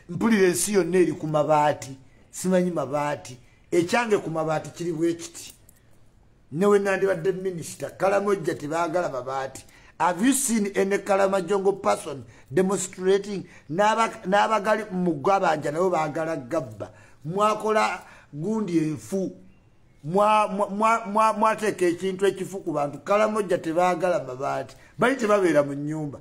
Mpulira ensi yonna eri ku mabaati, simanyi mabaati. Ekyange ku mabaati kiri bwe kiti. Newe nandibadde minisita, Kalamojja tebaagala mabaati. Have you seen any Kalamajongo person demonstrating? N'abagali mu gabanja nabo baagala gabba. Mwakola gundi enfu, mwateeka ekintu ekifu ku bantu. Kalamojja tebaagala mabaati, bali tebabeera mu nnyumba,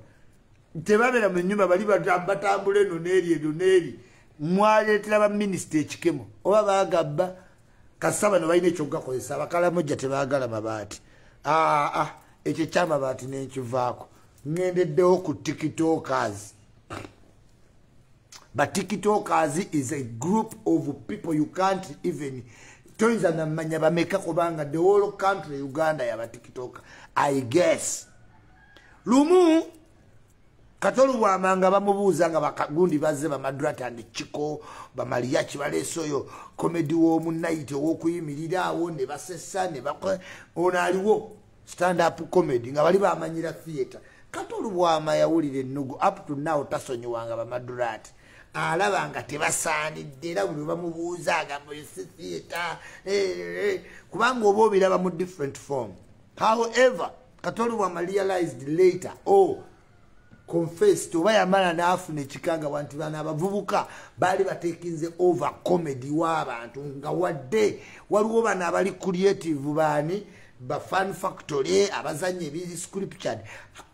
tebabeera mu nnyumba, bali batambula eno n'eri, eno n'eri. Mwaleetera baminisita ekikemo oba baagabba kasita bano balina ekyokugakozesa. Abakalamojja tebaagala mabaati. Aa, ekyo ekyamabaati nenkivaako, ŋŋendeddewo ku TikTokers. But TikTokers is a group of people you can't even, toyinza namanya bameka, kubanga the whole country Uganda yaba TikToker, I guess. Lumu Kato Lubwama nga bamubuuza nga bakagundi bazze, bamadrat and Chiko, bamaliyachi baleese oyo comedy w'omu night ow'okuyimirira awo ne basesa ne ono aliwo stand up comedy nga bali bamanyira theatre. Kato Lubwama yawulira ennugu. Up to now tasonyiwanga bamadrat, alaba nga tebasaanidde, era buli bamubuuza agamba oyo si theatre, kubanga oba obiraba mu different form. However, Kato Lubwama realized later, oh, confessed, oba yamala n'afuna ekikanga nti bano abavubuka baali batekinze over comedy w'abantu, nga wadde waliwo bano abali creative, baani, ba Fun Factory abazanya ebiri scriptured,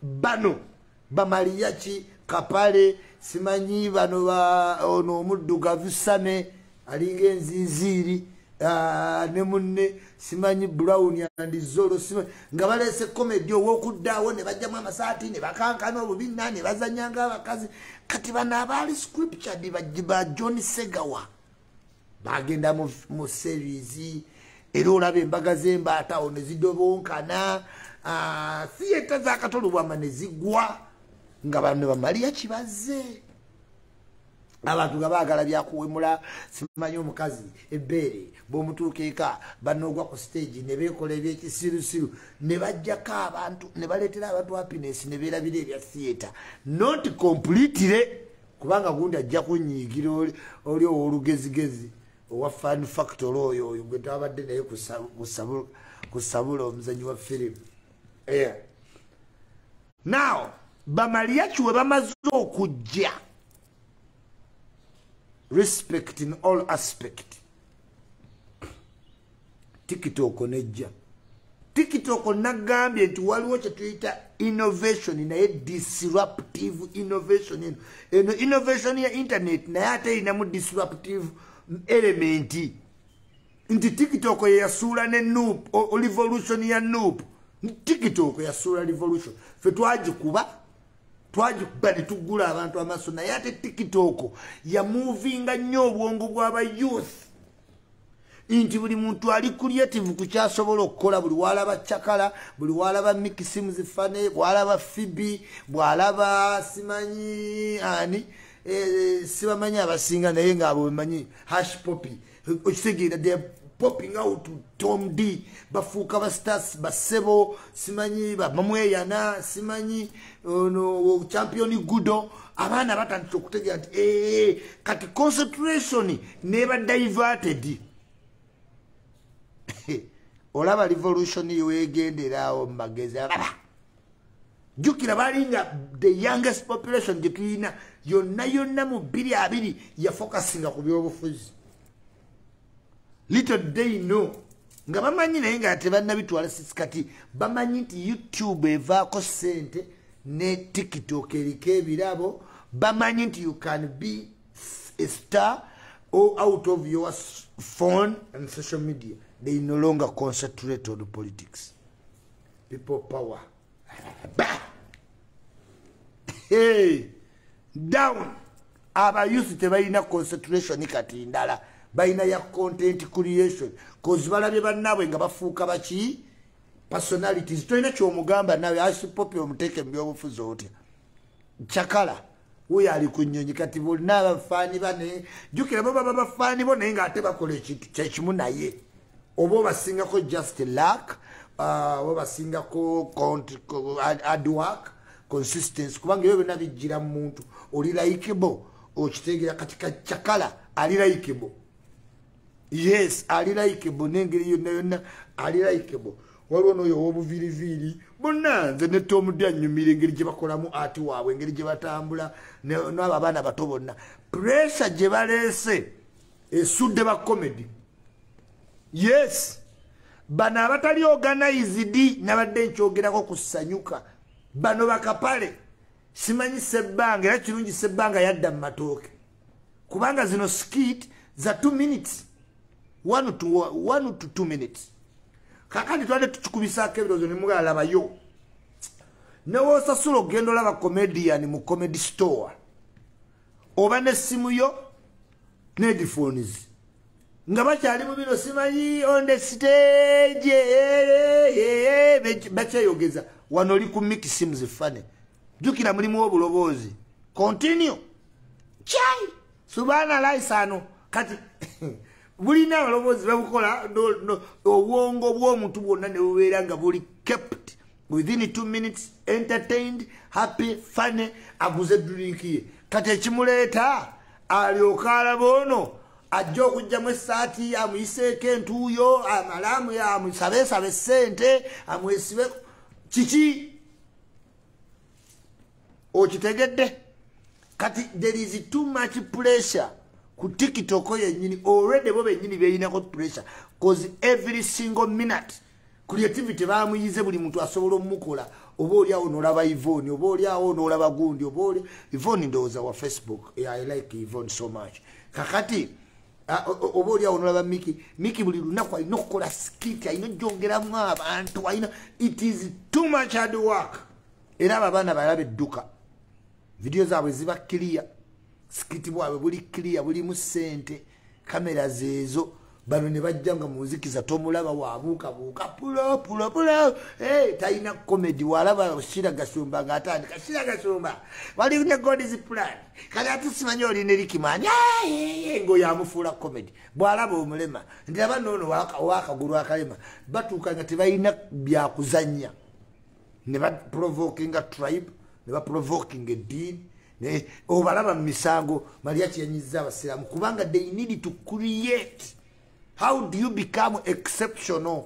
bano bamaliyaki kapale, simanyi bano ba ono omuddugavu same alinga enzinziiri ne munne, simanyi Brown and Zolo, simanyi, nga baleese comedy ow'okuddaawo ne bajjamu amasaati ne bakankana obubinna ne bazanya ng'abakazi. Kati bano abaali scriptured ba John Segawa bagenda mu series, era olaba embaga z'embaata awo ne zidobonkana, theatre za Kato Lubwama ne zigwa nga bano bamaliya kibazze. Abantu nga baagala byakuwemula, simanyi omukazi ebbeere bw'omutuuka eka banoogwa ku stage ne beekola ebyekisirusiru ne bajjako abantu ne baleetera abantu happiness ne beerabira ebya theatre. Not completely, kubanga gundi ajja kunyiigira oli ow'olugezigezi owa Fun Factory, oyo gwe twabadde naye ku Sabula, omuzanyi wa firimu. Yeah. Now bamaliyaki we bamaze okujja, respect in all aspect, TikTok nejja. TikTok nagambye nti waliwo kyetuyita innovation, naye disruptive innovation. Eno innovation ya internet, naye ate erinamu disruptive element, nti TikTok yeyasuula ne NUP, revolution ya NUP. TikTok yasuula revolution, fe twagikuba, twagikuba ne tuggula abantu amaaso, naye ate TikTok yamuvinga nnyo obwongo bw'aba youth, nti buli muntu ali creative ku kyasobola okukola. Buli walaba Cakala, buli walaba Miksimzifane, bwalaba Fibi, bwalaba simanyi ani, sibamanyi abasinga, naye ngaabo bemanyi Hash Poppy, okitegeera, they popping out, Tom D, bafuuka ba stars, basebo, simanyi bamamweyana, simanyi ono Champion Gudo. Abaana batandise okutegeera nti kati concentration neba diverted. Olaba revolution wegenderawo mu magezi aba jjukira balinga the youngest population gye tulina yonna yonna mu 2020 yafokasinga ku byobufuzi. Little they know, nga bamanyi naye nga tebannabitwala sisi. Kati bamanyi nti YouTube evaako ssente ne TikTok eriko ebirabo. Bamanyi nti you can be a star or out of your phone and social media. They no longer concentrate on politics. People power. Bah! Hey, down. Aba youth tebalina concentration kati ndala, balina ya content creation, 'cause balabye bannaabwe nga bafuuka baki personalities. Tolina kyomugamba nawe asipopi omuteeke mu byobufuzi otya? Cakala wuyo ali ku nnyonyi. Kati bonna abafaani bane, jjukira bo baba bafaani bo, naye ng'ate bakola ekintu kyekimu, naye oba obasingako just luck, oba obasingako hard work, consistency, kubanga ebyo byonna bijjira mu muntu oli likeable. Okitegera? Kati Chakala ali likeable. Yes, ali likeable n'engeri yonna yonna ali likeable. Waliwo n'oyo ow'obuviiriviiri. Bonna nze ne Tom D annyumira engeri gye bakolamu ati waabwe, engeri gye batambula n'abo abaana bato bonna. Pressure gye baleese esudde ba comedy. Yes, bano abatali organized, nabadde nkyogerako ku Ssanyuka, bano bakapale simanyi Sebbanga. Era kirungi Sebbanga yadda mu matooke, kubanga zino skit za 2 minutes, 1 to 1 to 2 minutes. Kakati twade tukikubisaako ebirowoozo ne mugalabayo newoosasula okugenda olaba comedian mu Comedy Store oba n'essimu yo n'headphones, nga bakyali mu bino simanyi on the stage bakyeyogeza. Wano oli ku Mickey Sims Funny, jjukira mulimu obuloboozi continue chai subana laisano. Kati bulina abaloboozi babukola, obwongo bw'omuntu bwonna ne bubeera nga buli kept within 2 minutes, entertained, happy, funny, aguze drink ye. Kati ekimuleeta alyoka alaba ono ajja okugjamu essaati, amuyiseeko entuuyo, amale amusabeesabe essente, amwesibe kiki. Okitegedde? Kati there is too much pressure ku TikTok yennyini. Already bo bennyini beeyinako pressure, 'cause every single minute creativity bamuyize, buli muntu asobola omukola. Oba oli awo n'olaba Ivon, oba oli awo n'olaba gundi, oba oli Ivon ndowooza wa Facebook. Yeah, I like Ivon so much. Kakati oba oli awo n'olaba Miki. Miki buli lunaku alina okukola skit, alina ojjongeramu abantu, alina, it is too much hard work. Era abo abaana balaba edduka, vidiyo zaabwe ziba clear, skit bwabwe buli clear, bulimu ssente, kamera zeezo. Bano ne bajja nga munzikiza tomulaba, wabuukabuuka pulo pulo pulo. Hey, talina comedy. Walaba Shira Gasumba ng'atandika Shira Gasumba wali ne God's plan, kale ate simanyi oli ne Rikimani ngo yamufuula comedy. Bw'alaba omulema nti aba noono owakagulu akalema, batuuka nga tebalina byakuzannya ne baprovokinga tribe, ne baprovokinga eddiini. Obalaba mu misango Mariachi yanyiza abasiraamu, kubanga they need to create. How do you become exceptional?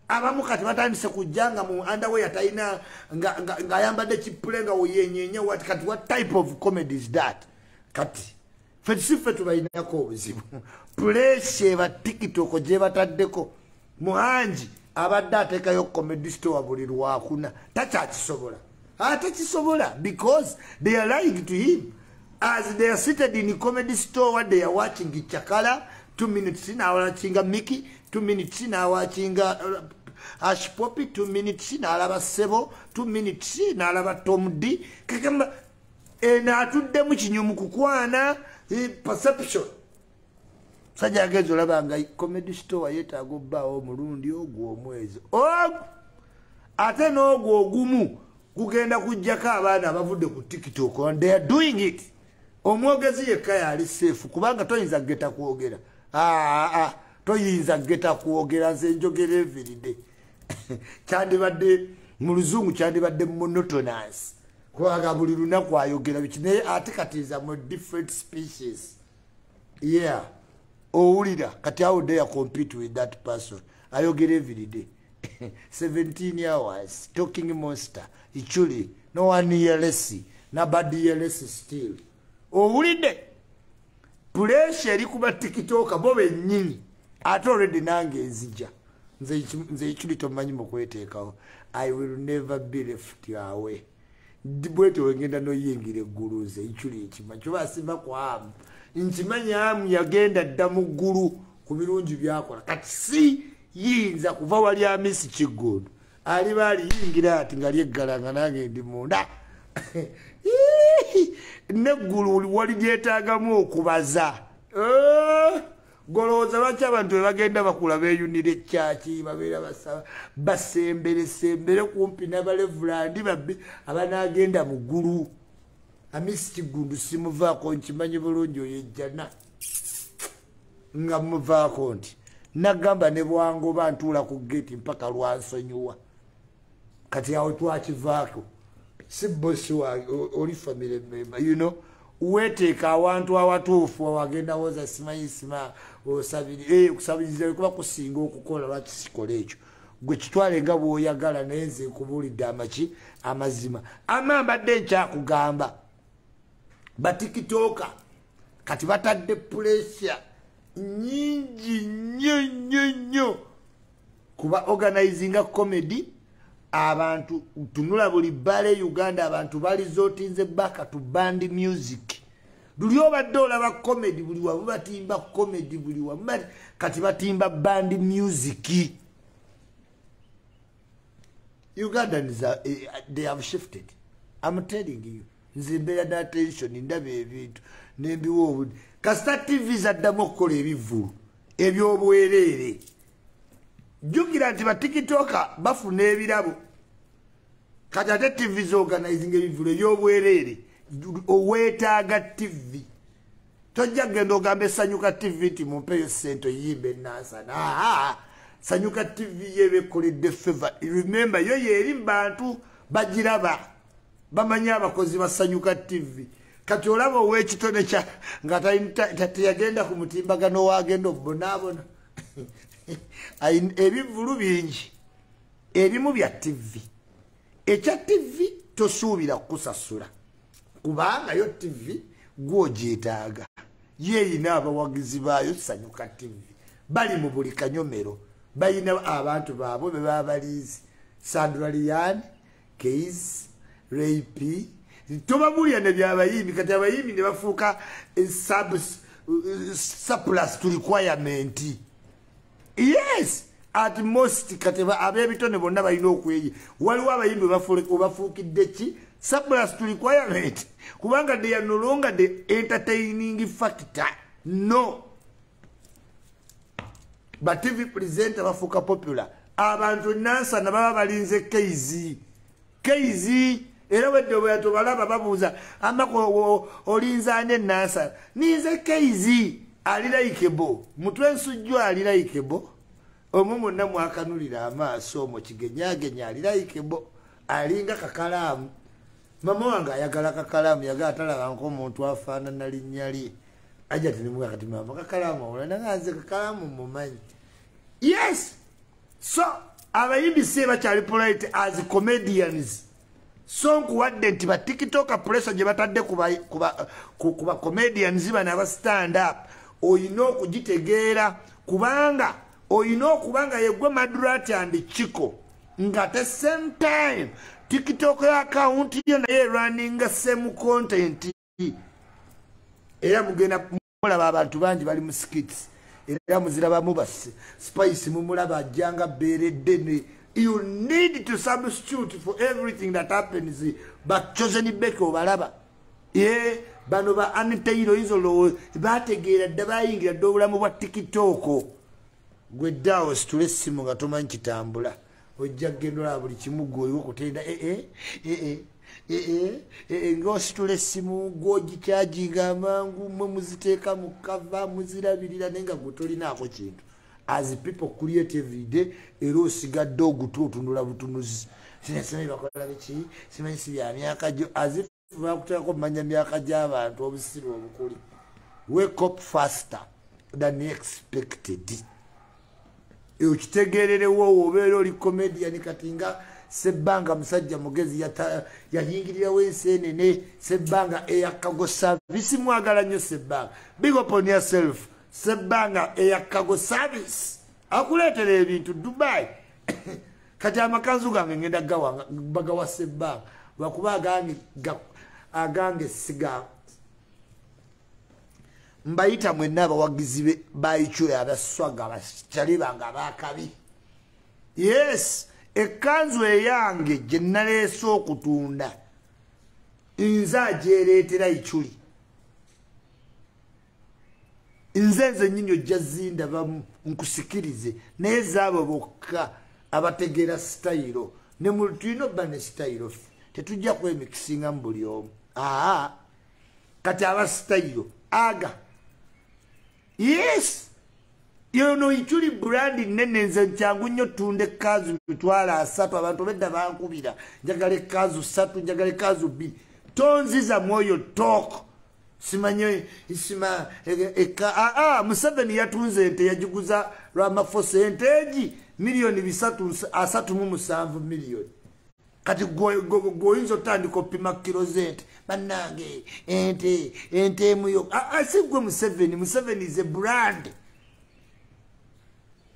Abamu kati batandise kujja nga mu underwear, talina, ng'ayambadde kipule, nga weyenyenye. What, kati what type of comedy is that? Kati ffe si ffe tubalinako obuzibu, pressure ba TikTok gye bataddeko. Muhangi abadde ateekayo Comedy Store buli Lwakuna, takyakisobola, ate kisobola because they are lying to him. As they are seated in Comedy Store, they are watching Chakala 2 minutes, nawatchinga Miki 2 minutes, nawatchinga Ash Poppy 2 minutes, nalaba Sebo 2 minutes, nalaba Tom D. Kakamba eno atuddemu kinyumu kukwana perception. Sajja agenza olaba nga Comedy Store yeetaaga obbaawo omulundi ogwo omwezi ogwo, ate n'ogwo ogumu gugenda kujjako abaana abavudde ku TikTok, and they are doing it. Omwogezi yekka yali safe, kubanga toyinza geta kwogera. Aa, toyinza geta kwogera. Nze njogera everyday. Kyandibadde mu Luzungu kyandibadde monotonous, kubanga buli lunaku ayogera biki, naye ate katiza mu different species. Yeah, owulira? Kati how dare compete with that person ayogera everyday, 17 hours talking monster ichuli, no one years, nobody years still. Owulidde? Pressure eri kuba TikTok bo bennyini. Ate already nange nzija, nze Ichuli tomanyi mukweteekawo. I will never be left away. Bwete wengenda noyingira eggulu, nze Ichuli ekimanyi kyoba siva ku Amu, nkimanyi Amu yagenda dda mu ggulu ku birungi byakola. Kati si yinza kuva wali Amisi Kiggundu aliba aliyingira ati nga lyeggala nga nange ndi munda neggulu wali lyetaagamu okubaza. Golowooza lwaki abantu bwe bagenda bakula beeyunira ekyaki, babeera basaba basembere sembere kumpi n'abalevulandi babbi abanaagenda mu ggulu. Amisi Kiggundu simuvaako, nkimanyi bulungi oyo ejjana nga muvaako nti nagamba ne bwangoba ntuula ku geti mpaka lwansonyiwa. Kati awo twakivaako, si bosi wange, oli family member. Weteeka awantu awatuufu wagenda woza simanyi sima osabiri okusabiriza kuba kusinga okukola. Lwaki sikola ekyo? Gwe kitwale nga bw'oyagala, naye nze nkubuulidde amaki amazima. Ama mbadde nkyakugamba, ba TikToker kati batadde pressure nyingi nnyo nnyo nnyo kuba organizinga comedy. Abantu tunula buli bbale Uganda, abantu balizotinze back to band music. Luli obadde olaba comedy buli wamu, batimba comedy buli wamu, kati batimba band music. Ugandans are, they have shifted. I'm telling you. Nze mbeera na attention, ndaba ebintu nembiwa obudde. Kasita TV zaddamu okukola ebivvulu ebyobwereere, jjukira nti ba TikToker bafuna ebirabo. Kati ate TV zorganizing ebivvulu ebyobwereere, oweetaaga TV. Tojja kugenda ogamba Esanyuka TV nti mumpeyo ssente oyimba enansana. Aa, Sanyuka TV yeba ekoledde favor. Remember, yo yeeri mu bantu bagiraba, bamanyi abakozi ba Sanyuka TV. Kati olaba ow'ekitone kya nga teyagenda ku mutimbagano, wagenda obubonaabona. Ebivvulu bingi ebimu bya TV. Ekya TV tosuubira kukusasula, kubanga yo TV gwogyetaaga, yeeyina abawagizi baayo. Sanyuka TV bali mu buli kanyomero, balina abantu baabwe be babaliizi. Sandra Lian Case Ray P, tobabulya ne byabayimbi. Kati abayimbi ne bafuuka surplus to requirement. Yes, at most kati ab'ebitone bonna balina okweyi. Waliwo abayimbi obafuukidde ki? Surplus to requirement, kubanga they are no longer the entertaining factor. No, ba TV presenter bafuuka popular. Abantu Nansana baba balinze keizi keizi, era wedde obwe balaba babuuza amako olinza ane Nansana. Ninze keizi ali likeable, mutwe nsujju ali likeable, omwo mwonna mwakanulira amaaso omwo kigenyagenya ali likeable, alinga kakalaamu. Mama wange ayagala kakalaamu, yagala talaba nk'omuntu afaanana linnya lye. Ajja tinimuga kati mama kakalaamu olana nze kakalaamu mumanyi. Yes, so abayimbi si bakyali polite as comedians. So nkuwadde nti ba TikToker pressure gye batadde kuba comedians bano aba stand up, oyina okugitegeera, kubanga oyina okubanga yeggwe Madrat and Chiko, nga at the same time TikTok account yo naye running same content. Era mugenda mulaba abantu bangi bali mu skits, era muzirabamu basi Spice mumulaba ajjanga beeredde. You need to substitute for everything that happens. But Chosen Becky obalaba, ye bano ba Anitairo Izolo bategeera dda, bayingira dda obulamu bwa TikTok. Gwe ddaawo situla essimu nga tomanyi kitambula, ojja kugenda olaba buli kimu gwe okutenda ng'ositula essimu gw'ogikyajinga amangu. Mmwe muziteeka mu cover, muzirabirira, naye nga gwe tolinaako kintu. As people create every day, era osigadde ogutu otunula butunuzi, simanyi bakola biki, simanyi si bya myaka gyo, as if bakuteekako mumanya myaka gy'abantu. Obusiru obukuli. Wake up faster than expected. Okitegeererewo obeera oli comedian. Kati nga Sebbanga musajja mugezi, yayingirirawo ensenene. Sebbanga Air Cargo Service, mwagala nnyo Sebbanga. Big up on yourself, Sebbanga Air Cargo Service, akuleetera ebintu Dubai. Kati amakanzu gange ngenda bagawa Sebbanga, lwakuba agange siga. Mbayita mwenna abawagizi baicho abaswaga, abakyali bange abakabi. Yes, ekkanzu eyange gye naleese okutunda, nze agyereetera Ichuli. Nze nnyini ojja zindabamu nkusikirize, naye zaabo bokka abategeera sitayiro. Ne tulina obba ne sitayiro ffe, tetujja kwemikisinga mu buli omu. Aa, kati aba sitayiro aga, yes, yono Ichuli brand nene. Nze nkyangu nnyo tunda ekkanzu 300,000. Abantu bedda bankubira, njagala ekkanzu ssatu, njagala ekkanzu bbiri. Tonziza mwoyo talk. Simanyi isima eka Museveni yatunze ente yagiguza Ramaphosa ente egi miliyoni 337 miliyoni. Kati gwoyinza otandika opima kiro z'ente bannange ente ente emuyo. Si gwe Museveni. Museveni is a brand.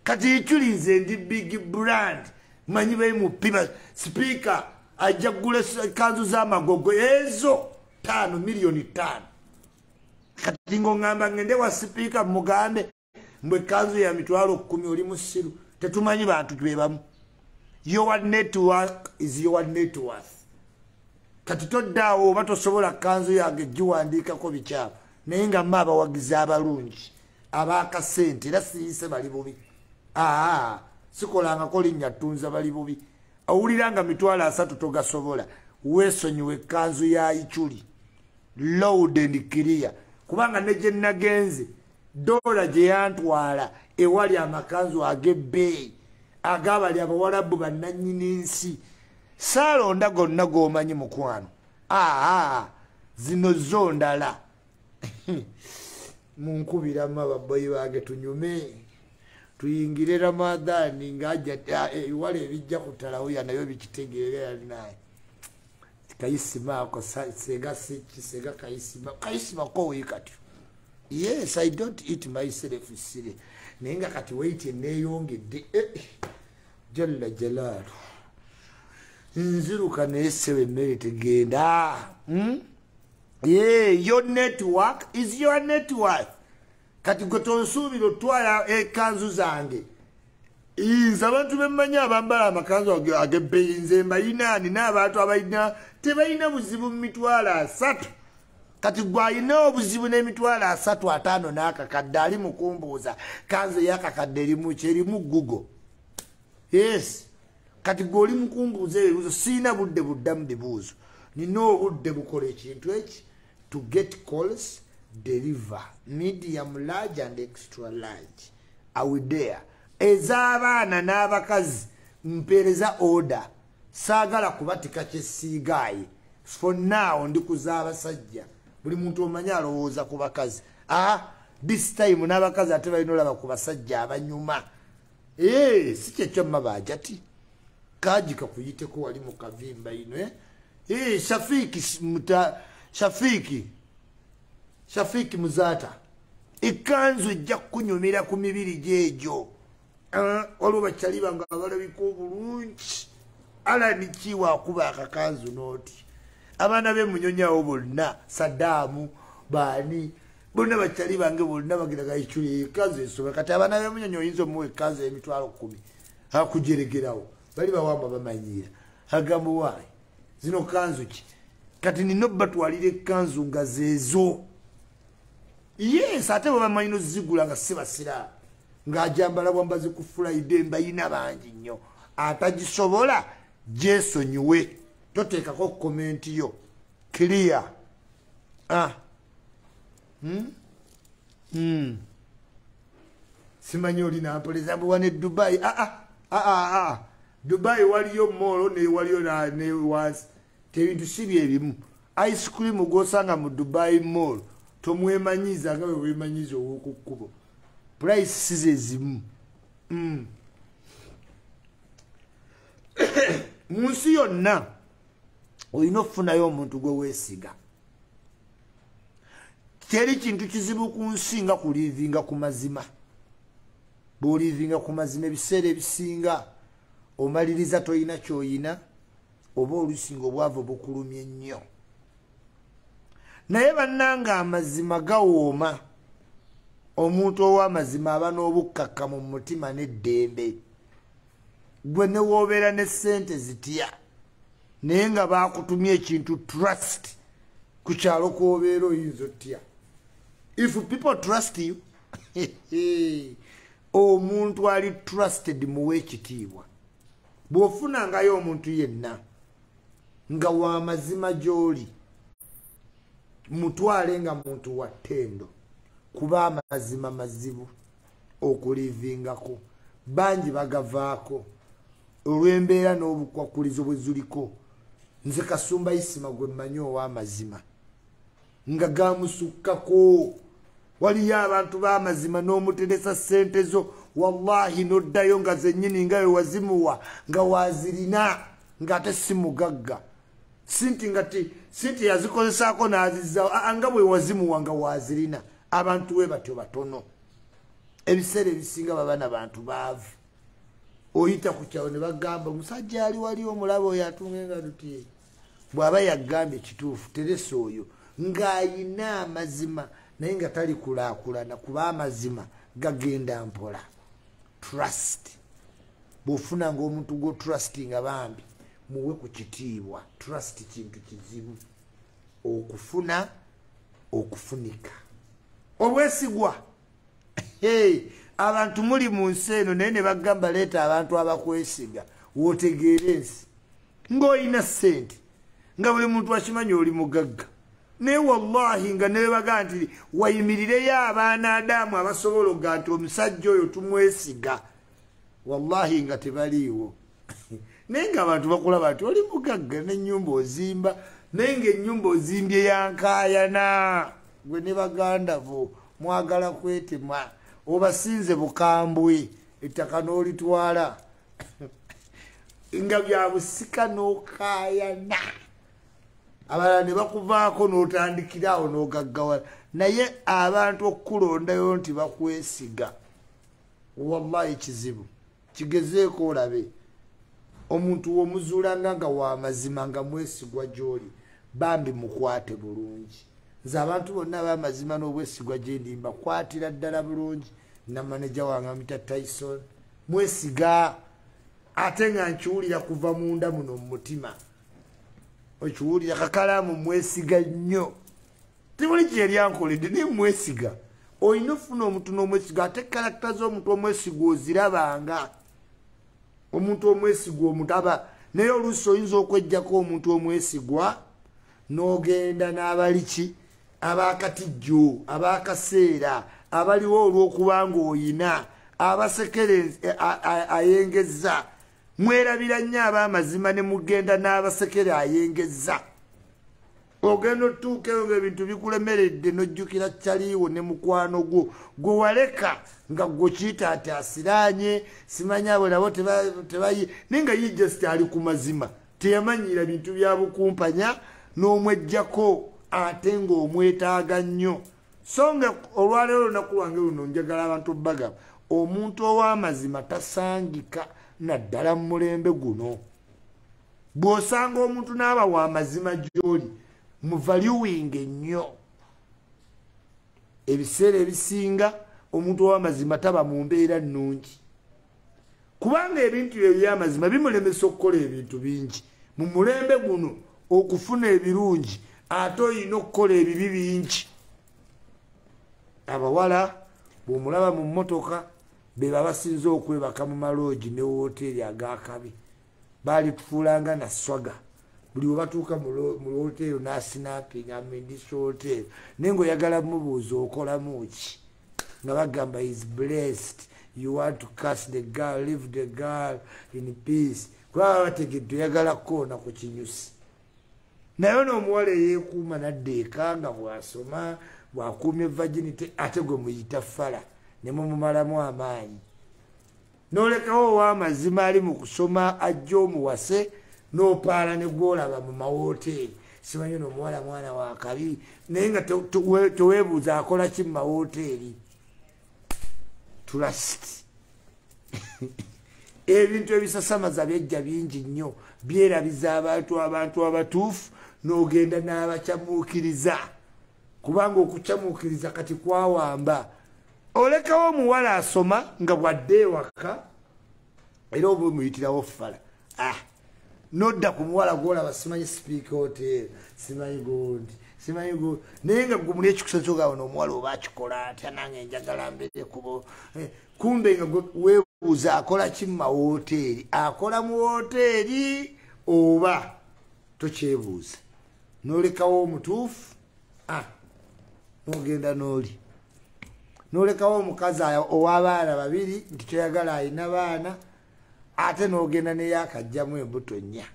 Kati Ichuli nze ndi big brand. Manyi bemupima speaker ajja kugula kanzu z'amagogo ezo 5 miliyoni 5. Kati ng'ongamba ngende wa speaker mugambe mbwe kanzu ya mitwalo 10 oli musiru. Tetumanyi bantu twebamu. Your network is your net worth. Kati toddaawo oba tosobola kanzu yange giwandiikako bikyamu, naye nga mma abawagizi abalungi abakasente era siyise bali bubi. Sikolangako linnya ttunza bali bubi. Owulira nga 30,000 togasobola, weesonyiwe ekkanzu ya Ichuli loud and clear, kubanga ne gye nagenze dola gye yantwala ewali amakanzu ag'ebbeeyi agabali abawalabu bannannyini nsi. Saalonda gonna g'omanyi mukwano. Zino zo ndala. Munkubiramu ababoyi bange tunyume tuyingire Ramadhani ng'ajja ewala ebijja kutalawuya nayo bikitegeera naye. Kayisima ako sega sega kayisima kayisima ko wekatyo. Yes, I don't eat myself silly. Naye nga kati weight neeyongedde. Jalla jalaalu. Nziruka naye ssebo emmere tegenda. Yeah, your network is your net worth. Kati gwe tonsuubira otwala ekanzu zange. Nze abantu bemmanyi abambala amakanzu ag'ebbeeyi nze mbayina, nina abantu abalina tebalina buzibu mu 30,000. Kati gwe alina obuzibu n'emitwalo 3 5 n'akakadde ali mu kumbuuza kanzu ey'akakadde erimu ki? Erimu Google. Yes. Kati gwe oli mu kumbuuza ebibuuzo, sirina budde buddamu bibuuzo. Nina obudde bukola ekintu eki to get calls, deliver medium large and extra large. Are we there? Ez'abaana n'abakazi mpeereza order. Saagala kubatika kyesiigaaye. For now ndi kuzaabasajja. Buli muntu omanyi alowooza ku bakazi. This time n'abakazi ate balina olaba ku basajja abanyuma. Si kyekyo mma ti. Kaji kakuyiteko wali mu kavimba ino. Shafiki Muzata. Ekanzu ejja kukunyumira ku mibiri gyegyo. Waliwo bakyali bange abalabika obulungi. Alani kiwa akuba akakanzu n'oti. Abaana b'e Munyonyo bonna, Saddaamu, baani, bonna bakyali bange bonna bagiraga Ichuli ekanzu esoba. Kati abaana b'e Munyonyo oyinza omuwa ekanzu emitwalo 10 akujeregerawo. Bali bawamba bamanyiira. Agamba waayi zino kanzu ki? Kati nina obbatwalira ekkanzu nga zeezo. Yes, ate bwe bamanyi n'ozigula nga si basiraamu. Ng'ajambala bwambazi ku Friday mbayina bangi nnyo. Atagisobola gyesonyiwe. Toteekako komenti yo. Clear. Simanyi oli nampoleza mbu wane Dubai. Dubai waliyo mall ne waliyo ne wansi. Tebintu si bye bimu. Ice cream gw'osanga mu Dubai mall tomwemanyiza nga bwe weemanyiza ow'oku kkubo. Price si ze zimu. Mu nsi yonna olina okufunayo omuntu gwe weesiga. Teri kintu kizibu ku nsi nga kuliivinga ku mazima. Bw'oliivinga ku mazima ebiseera ebisinga omaliriza toyina ky'oyina oba olusinga obwavu bukulumye nnyo. Naye bannange amazima gawooma. Omuntu ow'amazima aba n'obukkakka mu mutima n'eddembe. Gwe ne w'obeera ne ssente zitya, naye nga baakutumye ekintu trust ku kyalo kw'obeera oyinza otya. If people trust you, omuntu ali trusted muwe ekitiibwa. Bw'ofunangayo omuntu yenna nga w'amazima gy'oli, mutwale nga muntu wa ttendo, kuba amazima mazibu okulivingako. Bangi bagavaako olw'embeera n'obukwakulizo bwe zuliko. Nze Kasumba Isima gwe mmanyi ow'amazima. nga gamusukkako. Waliyo abantu b'amazima n'omuteresa ssente zo, wallahi n'oddayo nga zennyini nga we wazimuwa nga wazirina, ng'ate si mugagga, sinti nga sinti yazikozesaako n'azizzawo, nga bwe wazimuwa nga wazirina. Abantu we batyo batono, ebiseera ebisinga baba na bantu baavu. Oyita ku kyalo ne bagamba omusajja ali wali omulaba oyo atunga engalo ti bw'aba yagambye kituufu, teresa oyo ng'ayina amazima naye nga tali kulaakulana, kuba amazima gagenda mpola. Trust, bw'ofuna ng'omuntu gw'otrustinga bambi muwe ku kitiibwa. Trust kintu kizibu okufuna, okufunika. Obwesigwa, abantu muli mu nsi eno naye ne bagamba leeta abantu abakwesiga, wootegeera ensi ng'olina ssente nga buli muntu akimanyi oli mugagga, naye wallahi nga nebaga nti wayimirireyo abaana Adamu abasobola okuga nti omusajja oyo tumwesiga, wallahi nga tebaliiwo. Naye ng'abantu bakulaba nti oli mugagga n'ennyumba ozimba, naye ng'ennyumba ozimbye yankaayana, gwe ne baganda bo mwagala kwetema, obasinze bukambwe, ettaka n'olitwala nga bya busika n'okaayana, abalala ne bakuvaako n'otandikira awo n'ogaggawala. Naye abantu okukulondayo nti bakwesiga, wallahi kizibu. Kigezeeko olabe omuntu w'omuzuulanga nga w'amazima nga mwesigwa gy'oli, bambi mukwate bulungi. Nze abantu bonna ab'amazima n'obwesigwa gye ndi mbakwatira ddala bulungi. Na maneja wange amuyita Tyson, mwesiga, ate nga nkiwulira kuva munda muno mu mutima, okiwulira. Kakalaamu mwesiga nnyo, tibuli kyeyali ankoledde naye mwesiga. Olina ofuna omuntu n'omwesiga, ate character z'omuntu omwesigwa ozirabanga. Omuntu omwesigwa omuntu aba naye oluusi oyinza okweggyako omuntu omwesigwa n'ogenda n'abaliki abakatijjo abakaseera abaliwo olw'okubanga oyina abasekere ayengezza. Mwerabira nnyo ab'amazima ne mugenda n'abasekere ayengezza. Ogenda otuukeyo ng'ebintu bikulemeredde n'ojjukira kyaliiwo ne mukwano gwo gwe waleka nga gwe kiyita ati asiraanye, simanya abo nabo tebayi, naye nga ye just ali ku mazima, teyamanyira bintu bya bukumpanya n'omweggyako ate ng'omwetaaga nnyo. So nga olwaleero olunaku lwange luno njagala abantu bagamba omuntu ow'amazima tasangika naddala mu mulembe guno. Bw'osanga omuntu n'aba w'amazima gy'oli, mu valuing ennyo. Ebiseera ebisinga omuntu ow'amazima taba mu mbeera nnungi, kubanga ebintu eby'amazima bimulemesa okukola ebintu bingi. Mu mulembe guno okufuna ebirungi ate olina okukola ebibi bingi. Abawala bw'omulaba mu mmotoka be babasinze okwebaka mu maloogi ne wooteeri ag'akabi, baali tufuulanga na swaga. Buli we batuuka mu wooteeri n'asinappinga amendisa hotel, naye ng'oyagala mubuuza okolamu ki, nga bagamba is blessed, you want to curse the girl, leave the girl in peace, kuba baba bategedde oyagala kukoona ku kinyusi. Naye ono omuwala eyeekuuma nadda eka nga bw'asoma bw'akuumye virginity, ate gwe muyita fala ne mumumalamu amaanyi. N'olekawo ow'amazima ali mu kusoma ajja omuwase, n'opaala ne gw'olaba mu mawooteeri, simanyi ono omuwala mwana wa kabi, naye nga teweebuuza akola ki mu mawooteeri. Trust. Ebintu ebisasamaza byejja bingi nnyo, byerabiza abantu abantu abatuufu, n'ogenda n'abakyamuukiriza, kubanga okukyamuukiriza kati kwawamba. Olekawo omuwala asoma nga bwadde ewaka era oba omuyitirawo fala, nodda ku muwala gw'olaba simanyi Speaker Hotel, simanyi gundi, simanyi gundi, naye nga gwe muli ekikusa kyogamba n'omuwala oba akikola atya, nange njagala mbeere kubo. Kumbe nga weebuuza akola ki mu mawooteeri, akola mu wooteeri oba tokyebuuza. N'olekawo omutuufu, n'ogenda n'oli. N'olekawo omukazi ow'abaana babiri nti toyagala alina baana, ate n'ogenda neyakajjamu embuto nnya,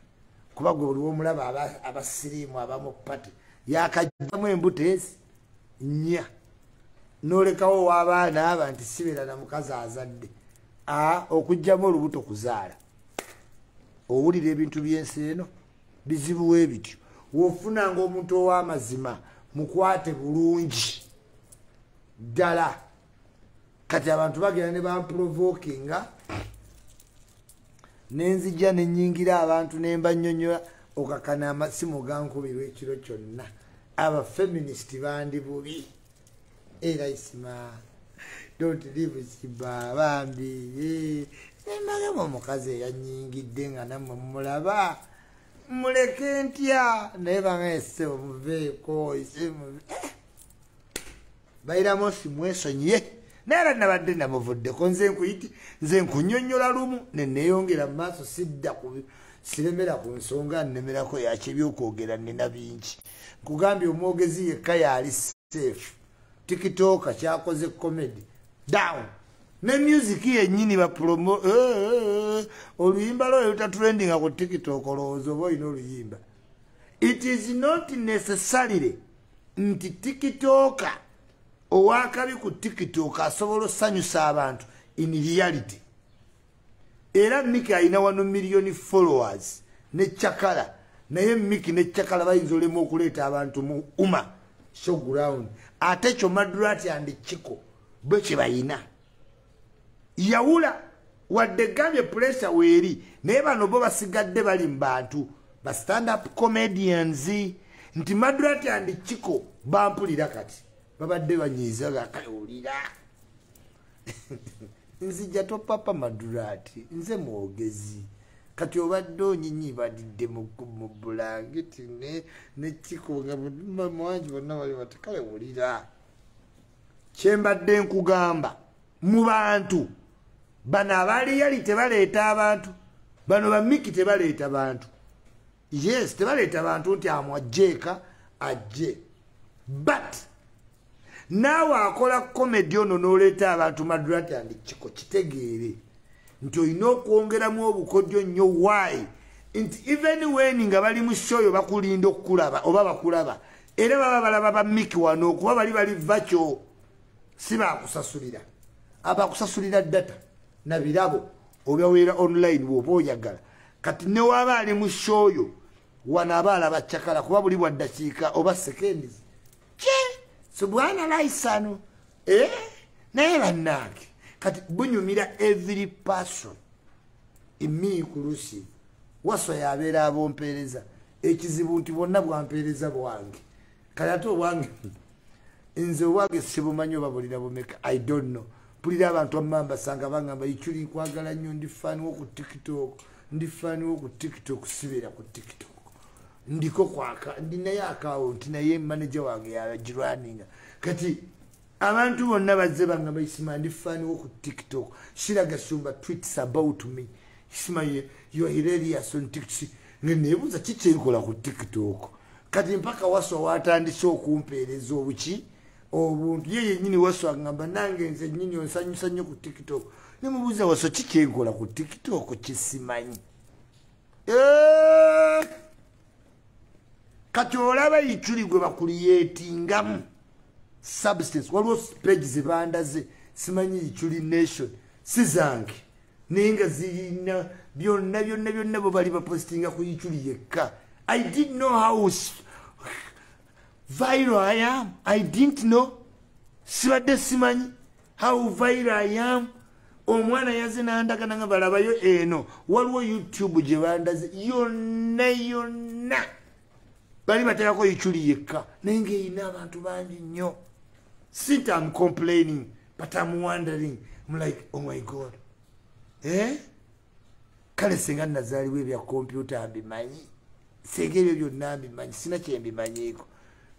kuba gwe buli w'omulaba abasiriimu abamu pate Yakajjamu embuto ezi 4. Nolekawo w'abaana aba nti sibeera na mukazi azadde. Okugyamu olubuto kuzaala. Owulira ebintu by'ensi eno bizibu ebityo. Wofunanga omuntu ow'amazima mukwate bulungi ddala. Kati abantu bagenda ne bamprovokinga, nenzijja nenyingira abantu nembannyonnyola, okakana amasimu gankubirwa ekiro kyonna. Abafeminist bandi bubi. Era Isima, don't leave Siba bambi. Nembagamba omukazi eyanyingidde nga nammwe mumulaba, muleke ntya? Naye bange muveeko. Bayiramu simwesonyiye. Naye era nabadde namuvuddeko, nze nkuyiti, nze nkunnyonnyola lumu ne neeyongera mu maaso, sidda ku siremera ku nsonga, nnemerako yaki ebyokwogera nnina bingi. Nkugambye omwogezi yekka yali safe. TikTok kyakoze comedy down ne music yennyini ba promo oluyimba lwo lutatrendinga ku TikTok, olowooza oba olina oluyimba. It is not necessarily nti TikToker owakabi ku TikTok asobola osanyusa abantu in reality. Era Miki alina 1 million followers ne Chakala, naye Miki ne Chakala bayinza olema okuleeta abantu mu UMA showground. Ate kyo Madrat and Chiko bwe kye bayina. Yawula wadde gambye pressure weeri, naye bano bo basigadde bali mu bantu ba stand up comedians. Nti Madrat and Chiko bampulira kati babadde banyiiza gakawulira. Nzija topapa Madrat, nze mwogezi. Kati obadde onyinyibadidde mu bulangiti ne Chiko nga mwangi bonna bali bati kale wulira. Kyembadde nkugamba mu bantu bano abali yali tebaleeta abantu, bano ba Miki tebaleeta bantu. Yes, tebaleeta bantu nti amwajjeeka ajje, but naawe akola comedy ono n'oleeta abantu Madrat and Chiko, kitegeere nti olina okwongeramu obukodyo nnyo. Why? Nti even when nga bali mu show yo bakulinda okukulaba oba bakulaba, era baba balaba ba Miki wano okuba bali bali vakyo, si bakusasulira. Abakusasulira data na birabo obaweera online bw'oba oyagala. Kati ne waba ali mu show yo wano aba alaba Chakala kuba buli bwa ddakiika oba seconds ki subwana laisano naye bannange kati bunyumira every person emi inclusive. Waswa yabeera abompeereza, ekizibu nti bonna bwampeereza bwange. Kale ate obwange nze obwange sibumanyi oba bulina bumeka, I don't know. Mpulira abantu amambasanga bangamba Ichuli nkwagala nnyo, ndi fan wo ku TikTok, ndi fan wo ku TikTok. Sibeera ku TikTok, ndiko kwaka ndi naye account, naye manager wange yagirwaninga. Kati abantu bonna bazze bangamba Isima ndi fan wo ku TikTok. Shira Gashumba tweets about me, Isima you are hilarious on TikTok. Ngeneebuuza kiki enkola ku TikTok. Kati mpaka Waswa watandise okumpeereza obuki obuntu ye yennyini. Waswa agamba nange nze nnyini onsanyusa nnyo ku TikTok. Nemubuuza Waswa kiki enkola ku TikTok kisimanyi. Kati olaba Ichuli gwe bakuliyetingamu substance. Waliwo page zebandaze simanyi Ichuli Nation, si zange, naye nga zirina byonna byonna byonna bo bali bapostinga ku Ichuli yekka. I didn't know how viral I am. I didn't know. Sibadde simanyi how viral I am. Omwana yaze n'andagana nga balabayo eno. Waliwo YouTube gye bandaze yonna yonna bali bateekako Ichuli yekka, naye ng'erina abantu bangi nnyo. Sit, I'm complaining, but I'm wondering. I'm like, oh my God. Kale singa nazaalibwa ebya kompyuta mbimanyi, singa ebyo byonna mbimanyi, sina kye mbimanyiiko.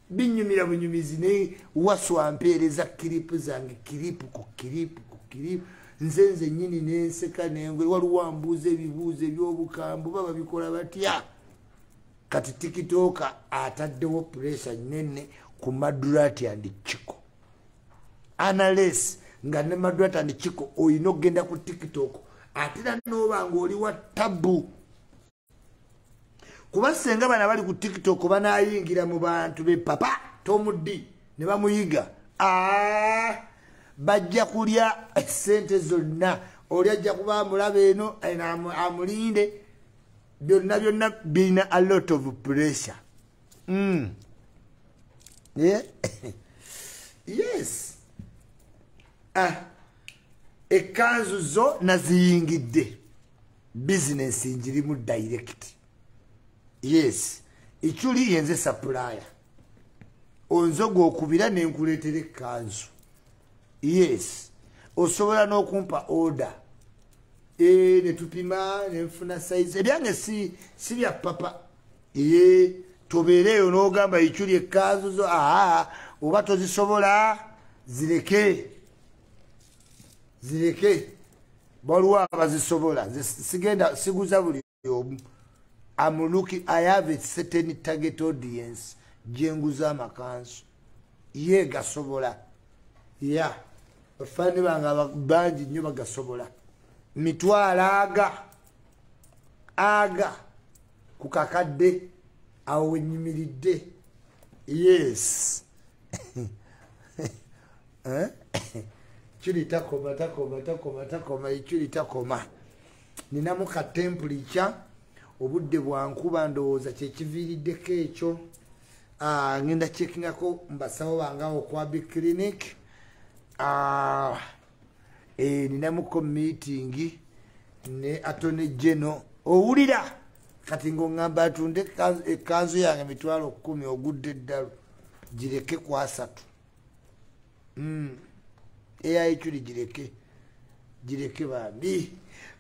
Binyumira bunyumizi. Naye Waswa mpeereza clip zange, clip ku clip ku clip. Nze nze nnyini nenseka nengwe. Waliwo ambuuza ebibuuzo eby'obukambu baba bikola batya. Kati TikTok ataddewo pressure nnene ku Madrat and Chiko. Unless nga ne Madrat and Chiko olina okugenda ku TikTok, ate era n'oba ng'oli wa tabu. Kuba senga bana bali ku TikTok banayingira mu bantu be papa Tomudi ne bamuyiga. Bajja kulya sente zonna. Oli ajja kuba amulaba eno amulinde. Byonna byonna birina a lot of pressure. Yeah. Yes. Ekanzu zo naziyingidde. Business njirimu direct. Yes. Ichuli yenze supplier. Onzogo okubira nenkuleetera ekanzu. Yes. Osobola n'okumpa order. Ne tupima nenfuna size. Ebyange si bya papa. Tobeereyo n'ogamba Ichuli ekanzu zo oba tozisobola zireke. Zireke. Waliwo abazisobola. Sigenda siguza buli omu. I'm looking, I have a certain target audience. Jenguza amakanzu. Ye gasobola. Yeah. Bafani bange bangi nnyo bagasobola. Mitwalo aga ku kakadde awo wenyimiridde. Yes. Chuli takoma takoma takoma takoma ichuli takoma. Ninamu ka temperature obudde bwankuba ndowooza kyekiviiriddeko ekyo. Ngenda checkingako mbasawo bange awo kwa Big Clinic. Ninamuko meeting ne Attorney General. Owulira kati ng'ongamba atunde ekanzu yange 10,000 ogudde eddalu gireke ku 3. Eya Ichuli gireke. Gireke bambi.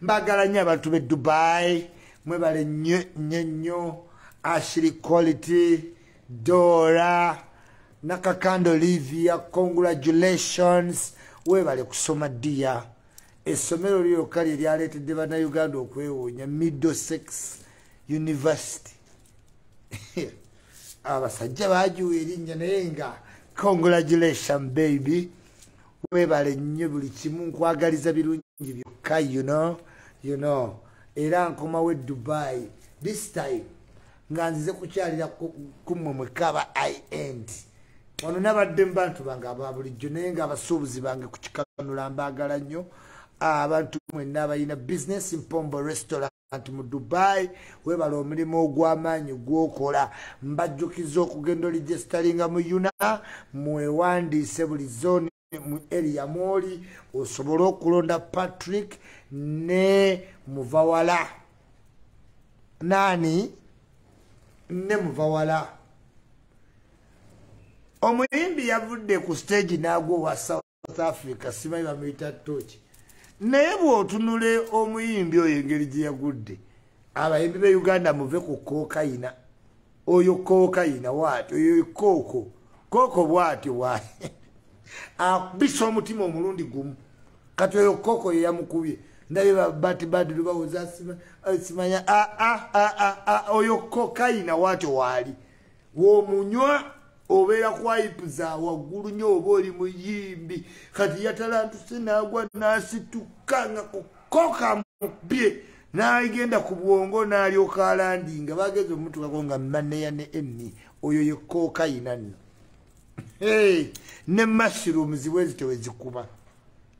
Mbagala nnyo abantu b'e Dubai. Mwebale nnyo nnyo nnyo. Ashley Quality, Dora, Nakakando Olivia, congratulations. Webale kusoma dia. Essomero lyokka lye lyaleetedde Bannayuganda okwewuunya, Middlesex University. Abasajja baagiwa erinnya naye nga congratulations baby. Webale nnyo buli kimu, nkwagaliza birungi byokka, you know. Era nkomawo e Dubai this time nga nzize kukyalira kummwe mwekka aba IND. Wano nabadde mu bantu bange aba bulijjo naye nga abasuubuzi bange ku Kikanula mbaagala nnyo. Abantu mwenna abalina business, Mpombo Restaurant mu Dubai, webale omulimu ogw'amaanyi gw'okola. Mbajjukiza okugenda oregisteringa mu UNA, mwewandiise buli zone mu area mwoli osobole okulonda Patrick ne Muvawala. Nani? Ne Muvawala. Omuyimbi yavudde ku stage n'agwa wa South Africa, simanyi bamuyita Tochi. Naye bw'otunula omuyimbi oyo engeri gye yagudde, abayimbi b'e Uganda muve ku kokayina. Oyo kokayina bw'atyo, oyo kooko. Kooko bw'atyo bw'atyo. Akubisa omutima omulundi gumu. Kati oyo kooko ye yamukubye. Ndabye bati badi lubawoza simanya oyo kokayina bw'atyo waali. W'omunywa obeera kwayipuza waggulu nnyo oba oli muyimbi. Kati yatalantuse n'agwa n'asituka nga koka mubye n'agenda ku bwongo n'alyoka alandinga. Bageze omutukako nga maneya ne emmi. Oyo ye kokayina nno. Ne mushrooms bwe zityo we zikuba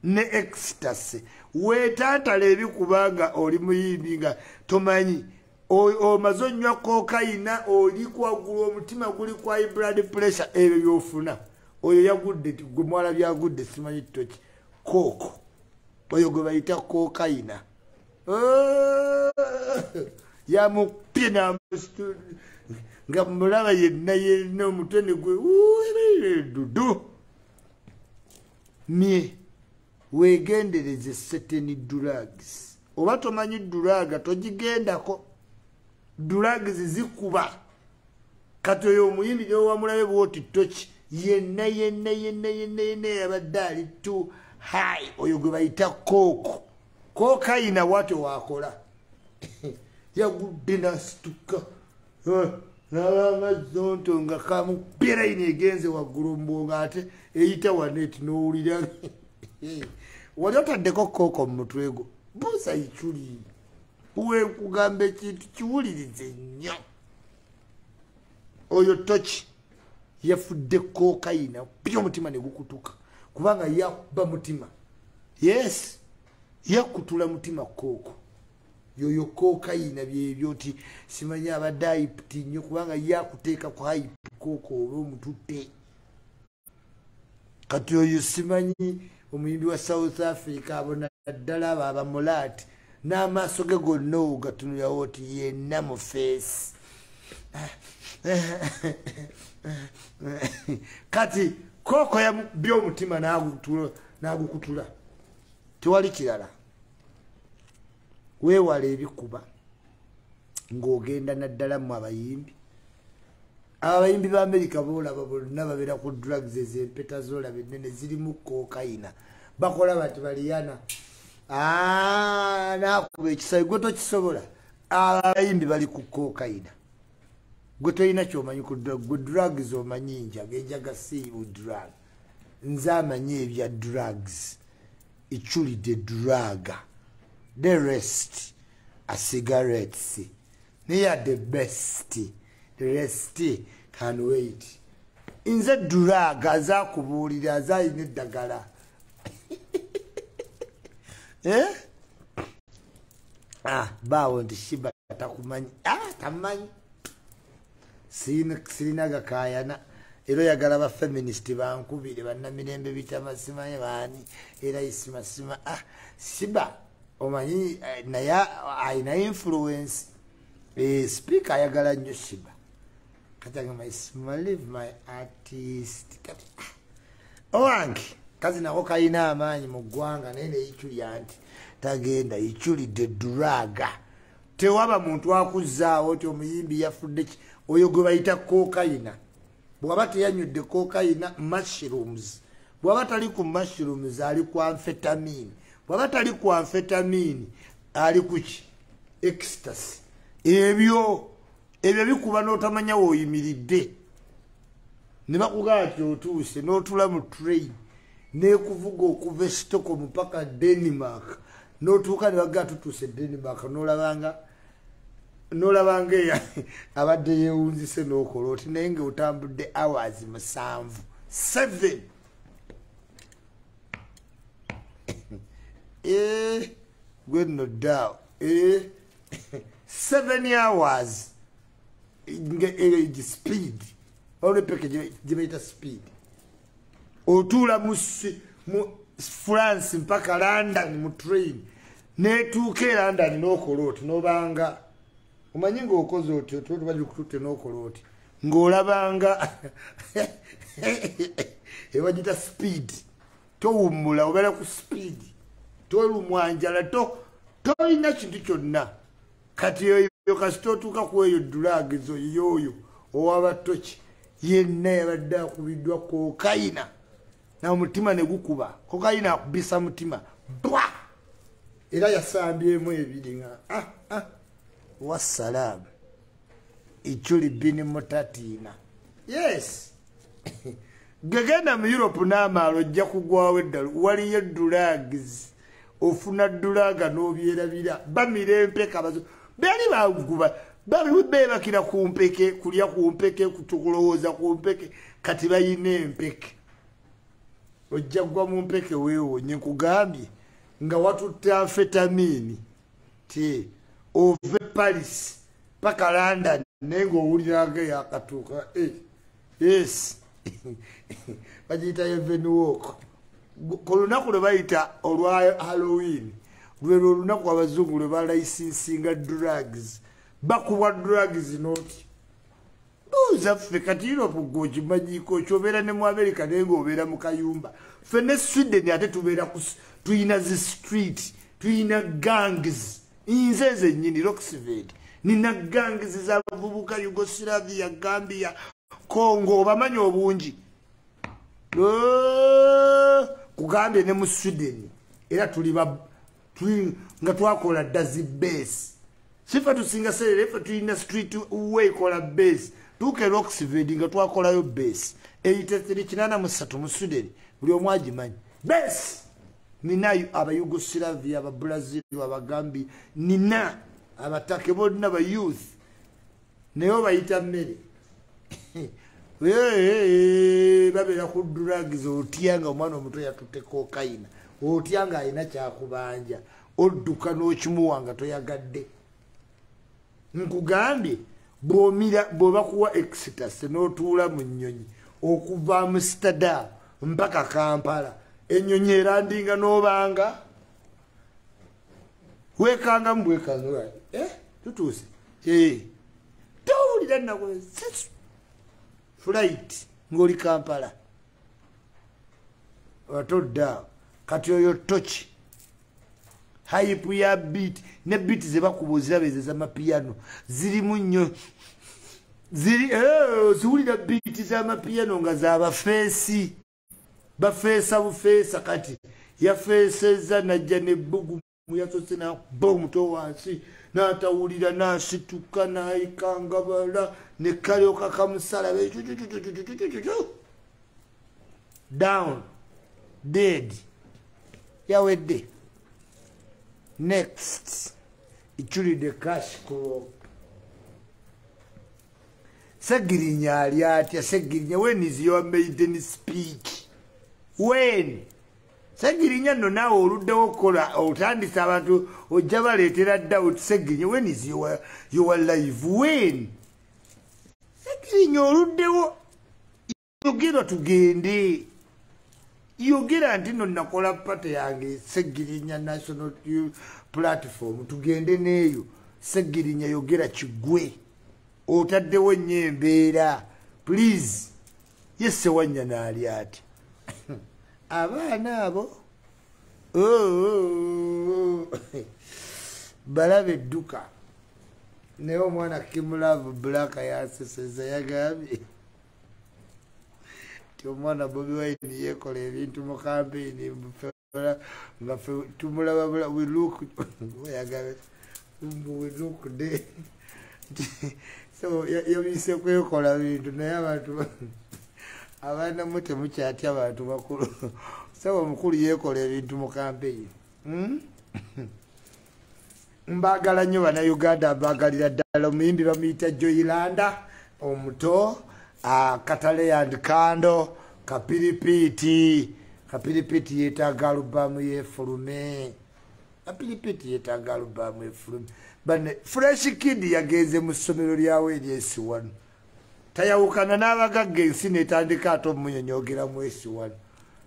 ne ecstasy. Weetantala ebikuba nga oli muyimbi nga tomanyi. Omaze onywa kokayina oli kwaggulu omutima guli kwa high blood pressure, ebyo by'ofuna. Oyo yagudde gwe mwala byagudde simanyi toki. Kooko. Oyo gwe bayita kokayina. Yamukubye nga mulaba yenna yenna omutwe ne gwe dudu. Mye weegendereze certain drugs. Oba tomanyi drug togigendako. Drugs zikuba. Kati oyo omuyimbi gy'owamulabe bw'oti toki yenna yenna yenna yenna yenna yabadde ali too high. Oyo gwe bayita kooko. Kokayina bw'atyo waakola. Yagudde n'asituka. N'abanga zonto nga kamupira ino egenze waggulu mbwongo ate eyita wano eti n'owulira. Wali otaddeko kooko mu mutwe gwo. Buuza Ichuli. Wenkugamba ekintu kiwulirize nnyo. Oyo Tochi yafudde kokayina pyo omutima ne gukutuka kubanga yakuba mutima. Yes, yakutula mutima kooko yoyo kokayina byebyo nti simanyi abadde hyped nnyo kubanga yakuteeka ku hype kooko oba omututte. Kati oyo simanyi omuyimbi wa South Africa abona ddala abo abamulaati n'amaaso ge gonna ogatunulirawo nti yenna mu feesi. Kati kooko yamubye omutima n'agukutula. Tewali kirala. Weewala ebikuba ng'ogenda naddala mu abayimbi. Abayimbi ba Amerika boolaba bonna babeera ku drugs ez'empeta z'olaba ennene zirimu kokayina. Bakola bati baliyana. N'akuba ekisayi gwe tokisobola. Abayimbi bali ku kokayina. Gwe tolina ky'omanyi ku drug, gwe drugs omanyi njaga, enjaga si drug. Nze amanyi ebya drugs. Ichulidde drug. The rest are cigarettes. They are the best. The rest can wait. Nze drug azakubuulira azalina eddagala. Eh? Baawo nti Shiba takumanyi. Tamanyi. Sirina gakaayana. Era oyagala ba feminist bankubire bannamirembe bitama simanyi baani era isimasima. Shiba omanyi naye alina influence. Speaker ayagala nnyo Shiba. Kati agamba leave my artist. Kati owange kazi nako kalina amaanyi mu ggwanga naye neyiculya nti tagenda yiculidde drug. Tewaba muntu akuzzaawo nti omuyimbi yafudde ki oyo gwe bayita kokayina. Bw'aba teyanywedde kokayina mushrooms. Bw'aba tali ku mushrooms ali ku amphetamine. Bw'aba tali ku amphetamine ali ku ki? Ecstasy. Ebyo bikuba n'otamanya w'oyimiridde. Ne bakugamba nti otuuse n'otuula mu train n'ekuvuga okuva e Stockholm paka Denmark. N'otuuka ne bagamba tutuuse Denmark n'olabanga abadde yeewunzise n'okola oti naye ng'otambudde hours 7. 7. Gwe nno ddaawo. 7 hours speed. Olw'empeke gye bayita speed. Otuula mu France mpaka London mu train. N'etuuka e London n'okola oti n'obanga omanyi ng'okoze oti otulo tuba gikututte n'okola oti ng'olabanga ebagita speed. Towummula obeera ku speed. Tolumwa njala tolina kintu kyonna. Kati oyo kasita otuuka ku eyo drugs oyo ow'abatoki yenna yabadde akubiddwa kokayina na omutima ne gukuba. Kokayina akubisa mutima bwa era yasambyemu ebiri nga wassalaamu ichuli bini mutatiina. Yes. Gegenda mu Europe n'amaalo ojja kugwawo eddalu. Waliyo drugs. Ofuna drug n'obyerabira. Bamira empeke abazo bali baguba beebakira ku mpeke, kulya ku mpeke, kutukulowooza ku mpeke. Kati bayina empeke. Ojja kugwa mu mpeke weewonye nkugambye nga watutte amphetamine ti ove Paris paka London naye ng'owuliraga yakatuuka. Yes. Bagiyita heaven walk. Ku lunaku lwe bayita olwa Halloween lwe olunaku abazungu lwe balayisinsinga drugs. Bakubwa drugs noti buuza ffe kati Europe gw'okimanyiiko kyobeera ne mu America naye ng'obeera mu kayumba. Ffe ne Sweden ate tubeera tuyina zi street, tuyina gangs. Nze zennyini Roxved nina gangs z'abavubuka Yugoslavia, Gambia, Congo obamanyi obungi. Kugambye ne mu Sweden era tuli nga twakola dda zi base. Sifa tusinga serere ffe tulina street way kola base. Tuuka Roxved nga twakolayo base. 8383 mu Sweden buli omu agimanyi. Base! Nina abayugoslavia, ababrazil, abagambi, nina abatake bonna ba youth. Naye obayita mmere. Babeera ku drugs, otya nga omwana omuto yatutte cocaine, otya nga alina kyakubanja, odduka n'okimuwa nga toyagadde. Nkugambye, bw'omira, bw'obakuwa ecstasy n'otuula mu nnyonyi okuva Amsterdam mpaka Kampala, ennyonyi erandinga n'obanga weekangamu bwekanga, tutuuse, towulira nnaku flight ng'oli Kampala atodde. Kati oyo toki hype ya beat ne beat ze bakuba oziraba ezo ez'amapiano zirimu nnyo, ziri ziwulira beat z'amapiano nga zabafeesi, bafeesa bufeesa. Kati yafeesezza najja nebbugu, yasose nakuba omutwe wansi n'atawulira, n'asituka n'ayikangabala ne kalyoka kamusala down dead, yawedde. Next, Ichuli cash crop. Segirinya ali atya? Segirinya, when is your maiden speech? When? Segirinya nno naawe oluddewo okukola, otandise abantu ojja baleetera doubt. Segirinya, when is your live? When? Segirinya, oluddewo, yogera tugende. Yogera nti no nakola party yange, Segirinya National Platform, tugende neeyo. Segirinya, yogera kigwe, otaddewo nnyo embeera, please. Ye Sewanyana ali ati abaana abo, oh, balabe edduka. Naye omwana Kimulaavu Black yaseseza, yagambye ti omwana Bobi Wine yeekola ebintu mu kampeyini nga ffe tumulaba, we look, yagambye we look dead. So yabise kwekola bintu, naye abantu abaana mu temukyatya abantu bakulu. Saba omukulu yeekola ebintu mu kampeyini. Mbaagala nnyo Bannayuganda, mbaagalira ddala. Omuyimbi bamuyita Joyilanda omuto, Katale and Kando Kapiripiiti. Kapiripiiti yeetaaga alubamu yeefulume. Kapiripiiti yeetaaga alubamu efulume. Bane Fresh Kid yagenze mu ssomero lyawe eryesiwano, tayawukana n'abagagga, ensi netandika ate omunyonyogeramu esiwano.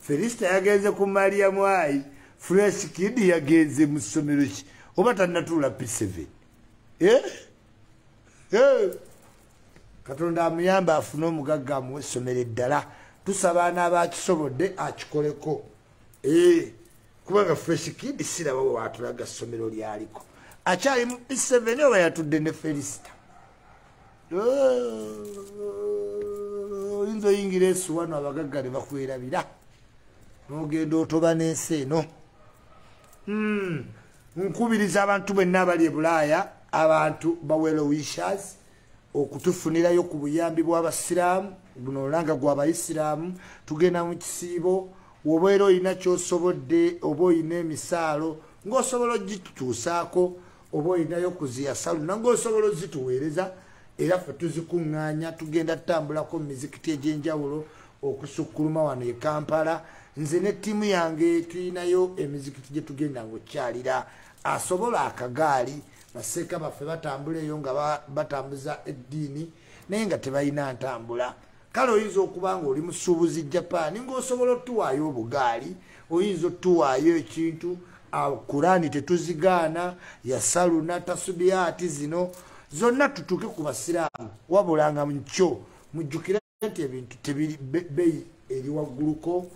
Felista yagenze ku Mariamu Ai. Fresh Kid yagenze mu ssomero ki? Oba tannatuula P7? Eh? Eh? Katonda amuyamba afune omugagga amuwe essomero eddala. Tusaba anaabakisobodde akikoleko, kubanga Fresh Kid siraba bwe watulaga ssomero lyaliko. Akyali mu P7 oba yatudde ne Felista? Oyinza oyingira esuwano, abagagga ne bakwerabira n'ogenda otoba n'ensi eno. Nkubiriza abantu bwenna abali e Bulaaya, abantu ba well wishers, okutufunirayo ku buyambi bw'abasiraamu. Buno olanga gw'abayisiraamu, tugenda mu kisiibo. Wobeera olina kyosobodde, oba olina emisaalo ng'osobola ogitutuusaako, oba olinayo kuziyasaluna ng'osobola ozituweereza, era ffe tuzikuŋŋaanya. Tugenda tutambulako mu mizikiti egy'enjawulo okusukkuluma wano e Kampala. Nze ne ttiimu yange tulinayo emizikiti gye tugenda ng'okyalira. Asobola akagaali, baseeka baffe batambula eyo nga batambuza eddiini, naye nga tebalina ntambula. Kale oyinza okuba nga oli musuubuzi Japan ng'osobola otuwaayo obugaali, oyinza otuwaayo ekintu. Kurani tetuzigaana, yasaluna tasubiyaati zino zonna tutuuke ku basiraamu. Wabula nga nkyo mujjukire nti ebintu tebiri bbeeyi eri wagguluko.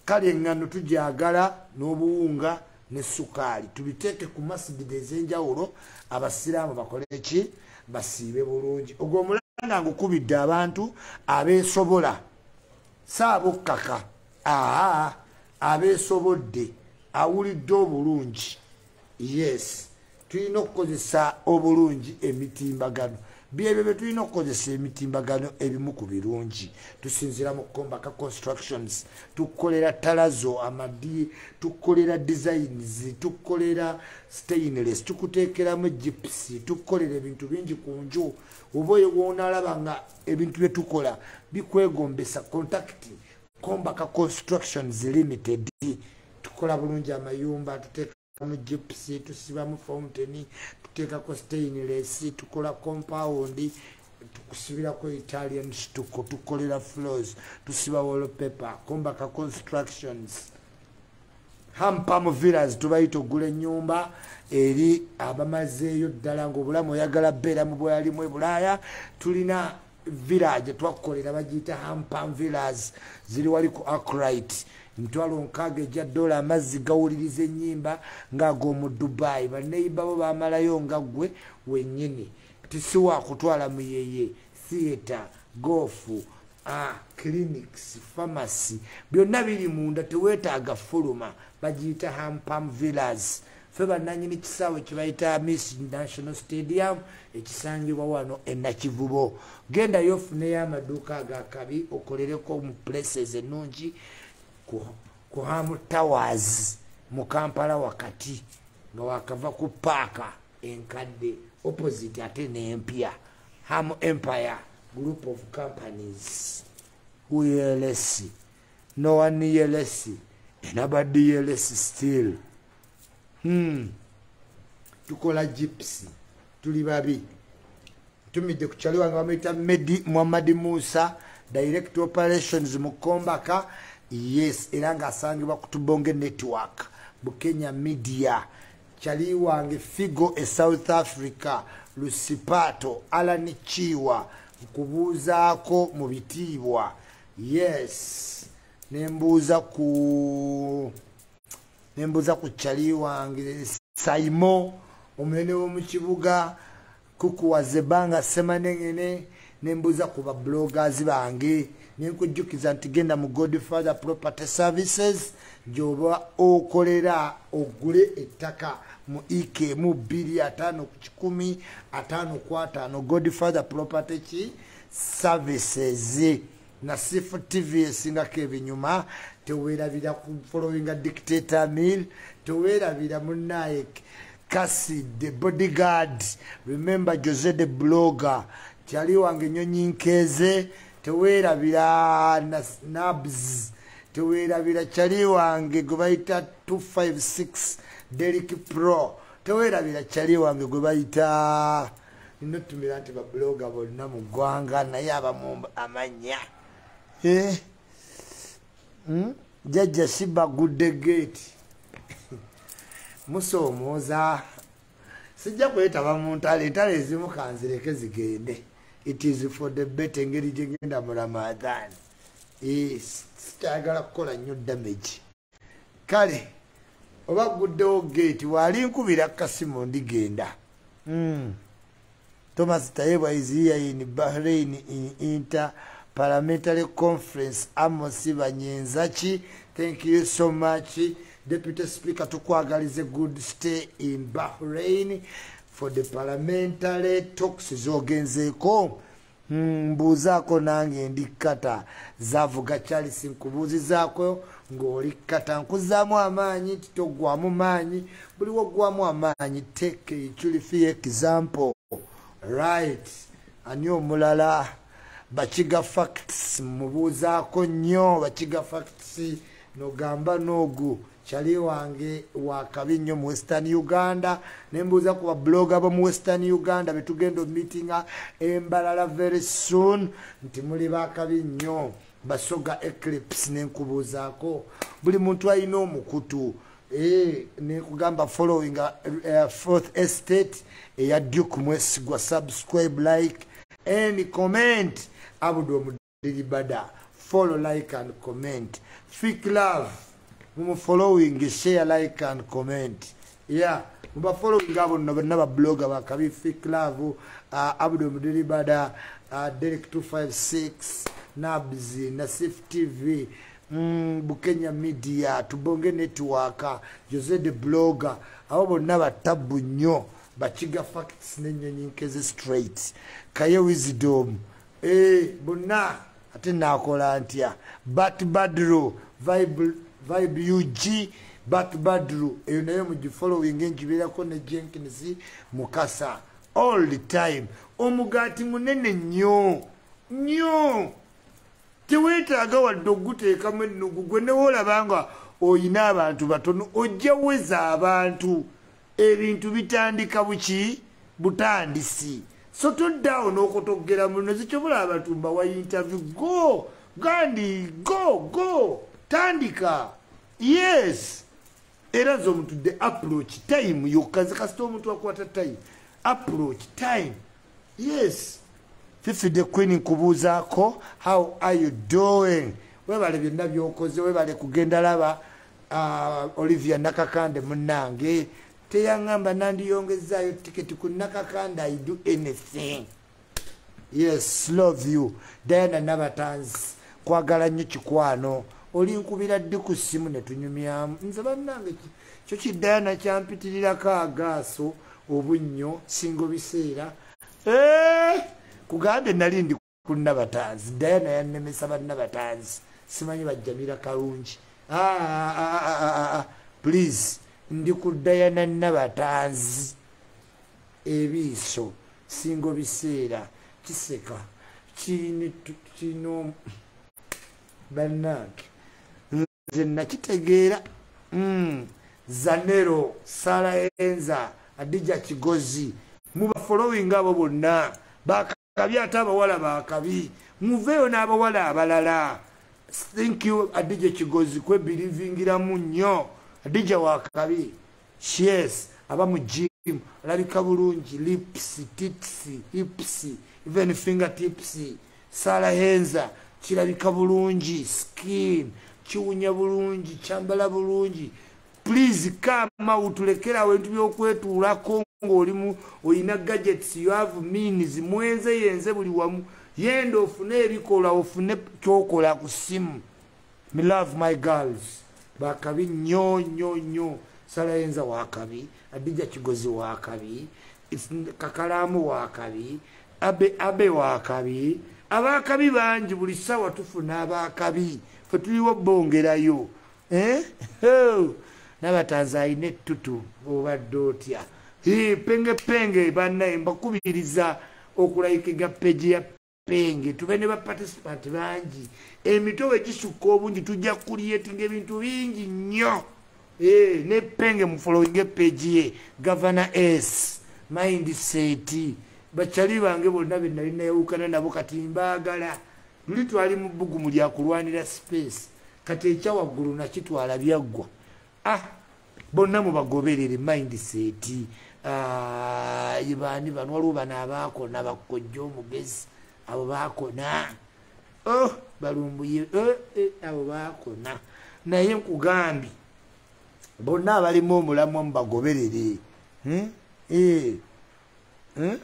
Kale eŋŋano tugyagala n'obuwunga ne sukaali, tubiteeke ku masigidi ez'enjawulo, abasiraamu bakole ki? Basiibe bulungi. Ogwo omulanga ngukubidde abantu abeesobola, saabokkaka, aa abeesobodde, awulidde obulungi. Yes, tulina okukozesa obulungi emitimbagano. Byebyo bye tulina okukozesa emitimbagano ebimu ku birungi. Tusinziira mu Kombaka Constructions, tukolera talazo amadi, tukolera designs, tukolera stainless, tukuteekeramu gypsy, tukolera ebintu bingi ku nju. Oba oyo gw'onaalaba nga ebintu bye tukola bikwegombesa, contact Kombaka Constructions Limited. Tukola bulungi amayumba, tuteekamu gypsy, tusibamu fountain, tuteekako stainless, tukola compound, tukusibirako Italian stucco, tukolera floors, tusiba wallpaper. Kombaka Constructions. Hampam Villas tubayita ogula ennyumba eri abamazeeyo ddala ng'obulamu oyagala bbeera mu bweyalimu e Bulaaya. Tulina villa gye twakukolera, bagiyita Hampam Villas, ziri wali ku Akright, 60,000 egya dola. Amazzi gawuliriza ennyimba ng'ag'omu Dubai. Banneyiba bo bamalayo nga ggwe wennyini. Tisiwa kutwala muyeye, theatre, golf, clinics, pharmacy, byonna biri munda, teweetaaga fuluma. Bagiyita Hampam Villas. Ffe bannanyini kisaawe kyebayita Miss National Stadium ekisangibwa wano e Nakivubo. Gendayo ofuneyo amaduuka agakabi, okolereko mu places ennungi ku Ham Towers mu Kampala wakati, nga wakava ku paaka enkadde, opposite ate n'empya. Ham Empire Group of Companies. Who else? No one else, anybody else still? Tukola gypsy, tuli babi. Tumidde ku kyali wange bamuyita Medi Muhammad Musa, direct operations mu Kombaka. Yes, era ng'asangibwa ku Tubonge Network, Bukenya Media. Kyali wange Figo e South Africa, Lusipato Alan Chiwa, nkubuuzaako mu bitiibwa. Yes, nembuuza ku kyali wange Saimo omunene w'omu kibuga kukuwaza ebbanga semanengene. Nembuuza ku babloggers bange, nenkujjukiza nti genda mu Godfather Property Services gy'oba okolera, ogule ettaka mu ike mu 250 ku 50 ku 50. Godfather Property ki Services. Nasifu TV esingako ebinyuma. Teweerabira ku followinga Dictator Mill. Teweerabira munnaye Kasi the Bodyguard. Remember Jose the Blogger, kyali wange Nyonyi Nkeeze. Teweerabira Nabs. Teweerabira kyali wange gwe bayita 256 Derek Pro. Teweerabira kyali wange gwe bayita, ninotumira nti bablogger bonna mu ggwanga, naye abamu amanya. Eh? Jjajja Shiba gudde gate, musoomooza. Sijja kwetaba mu ntalo, entalo ezimu kanzireke zigende. It is for the better. Engeri gyengenda mu Ramadan, sikyagala kukola nnyo damage. Kale oba guddewo gate, waali nkubira kasimu, ndigenda. Thomas Tayebwa is here in Bahrain in inter parliamentary conference. Amos Banyenzaki, thank you so much. Deputy Speaker, tukwagalize good stay in Bahrain for the parliamentary talks zogenzeeko. Mbuuzaako nange ndi kata zavuga. Charles, nkubuuzizaako ng'oli kata, nkuzaamu amaanyi nti toggwamu maanyi. Buli woggwamu amaanyi, take ekyulifi example, right? Ani omulala? Bakiga Facts, mubuuzaako nnyo. Bakiga Facts, nogamba noogu kyali wange wakabi nnyo mu Western Uganda. Nembuuza ku bablogger bo mu Western Uganda betugenda omeetinga embalala very soon nti muli bakabi nnyo. Basoga Eclipse, nenkubuuzaako. Buli muntu alina omukutu, nekugamba following Fourth Estate eya Duke Mwesigwa. Subscribe, like and comment. Abudu Omudiribada, follow, like and comment. Fik Love, mumufollowing, share, like and comment. Yeah, muba following abo nno bonna bablogger bakabi: Fik Love, Abudu Omudiribada, Derek 256, Nabs, Nasif TV, Bukenya Media, Tubonge Network, Jose the Blogger. Abo bonna batabbu nnyo. Bakiga facts n'ennyonyi nkeze straight. Kaye wisdom. Bonna ate nakola ntya. Bat Badru, Vibe UG, Bat Badru. Eyo nayo mugifollowing ngibeerako ne Jenkins Mukasa all the time. Omugaati munene nnyo nnyo, teweetaaga wadde oguteekamu ennugu. Gwe newoolaba nga oyina abantu batono, ojja weza abantu. Ebintu bitandika buki butandisi, so toddaawo n'okotogera muno. Zikyobola abantu mbawa interview. Go gandi, go go, tandika. Yes, era nze omuntu the approach time yokka. Nze kasita omuntu akwata time, approach time. Yes, Fifi the Queen, nkubuuzaako, how are you doing? Webale byonna byokoze, webale kugenda. Laba Olivia Nakakande munnange teyaŋŋamba nandiyongezaayo tiketi ku Nakakande. I do anything. Yes, love you. Diana Nabatanzi, kwagala nnyo kikwano. Olinkubira ddi ku ssimu ne tunyumyamu? Nze bannange kyo ki Diana kyampitirirako agaaso obunnyo singo biseera. Kugambye nali ndi ku Nabatanzi. Diana yannemesa. Bannabatanzi simanyi bajjamira kalungi. Please, ndi ku Diana Nabatanzi. Ebiiso singo biseera kiseka kino bannange nze nakitegeera. Zanero Sara Enza, Adija Kigozi, muba following abo bonna bakabi. Ate abawala bakabi, muveeyo n'abawala abalala. Thank you, Adija Kigozi, kwebirivingiramu nnyo. Adija wakabi. Yes, aba mu gym alabika bulungi, lips, tits, hips, even fingertips. Sara Henza kirabika bulungi, skin kiwunya bulungi, kyambala bulungi. Please come out, tulekerawo ebintu byokwetuulako ng'olimu oyina gadgets, you have means. Mwenze yenze buli wamu, yenda ofune ebikola, ofune kyokola ku ssimu. Me love my girls, bakabi nnyo nnyo nnyo. Salayenza wakabi, Adija Kigozi wakabi, Kakalaamu wakabi, Abe Abe wakabi. Abakabi bangi, buli ssaawa tufuna abakabi. Fe tuliwo bongerayo, eh? Oh. Nabatanzi alina ettutu, obadde otya? Penge Penge, bannaye mbakubiriza okulikinga page ya Penge, tube ne baparticipant bangi. Emitobe gisukka obungi, tujja kucreatinga ebintu bingi nnyo. Ne Penge mufollowinge page ye. Governor S mindset, bakyali bange bonna be nali nayawukana nabo kati mbaagala. Luli twali mu bbugumu lya kulwanira space, kati ekyawaggulu nakitwala, byaggwa. Ah, bonna mubagoberere. Mindset, ah, baani bano? Waliwo bano abaakona bakojja omugezi, abo baakona. Oh, balumbuye, eh, eh, abo baakona. Naye nkugambye bonna abalimu omulamwa mubagoberere, Eh?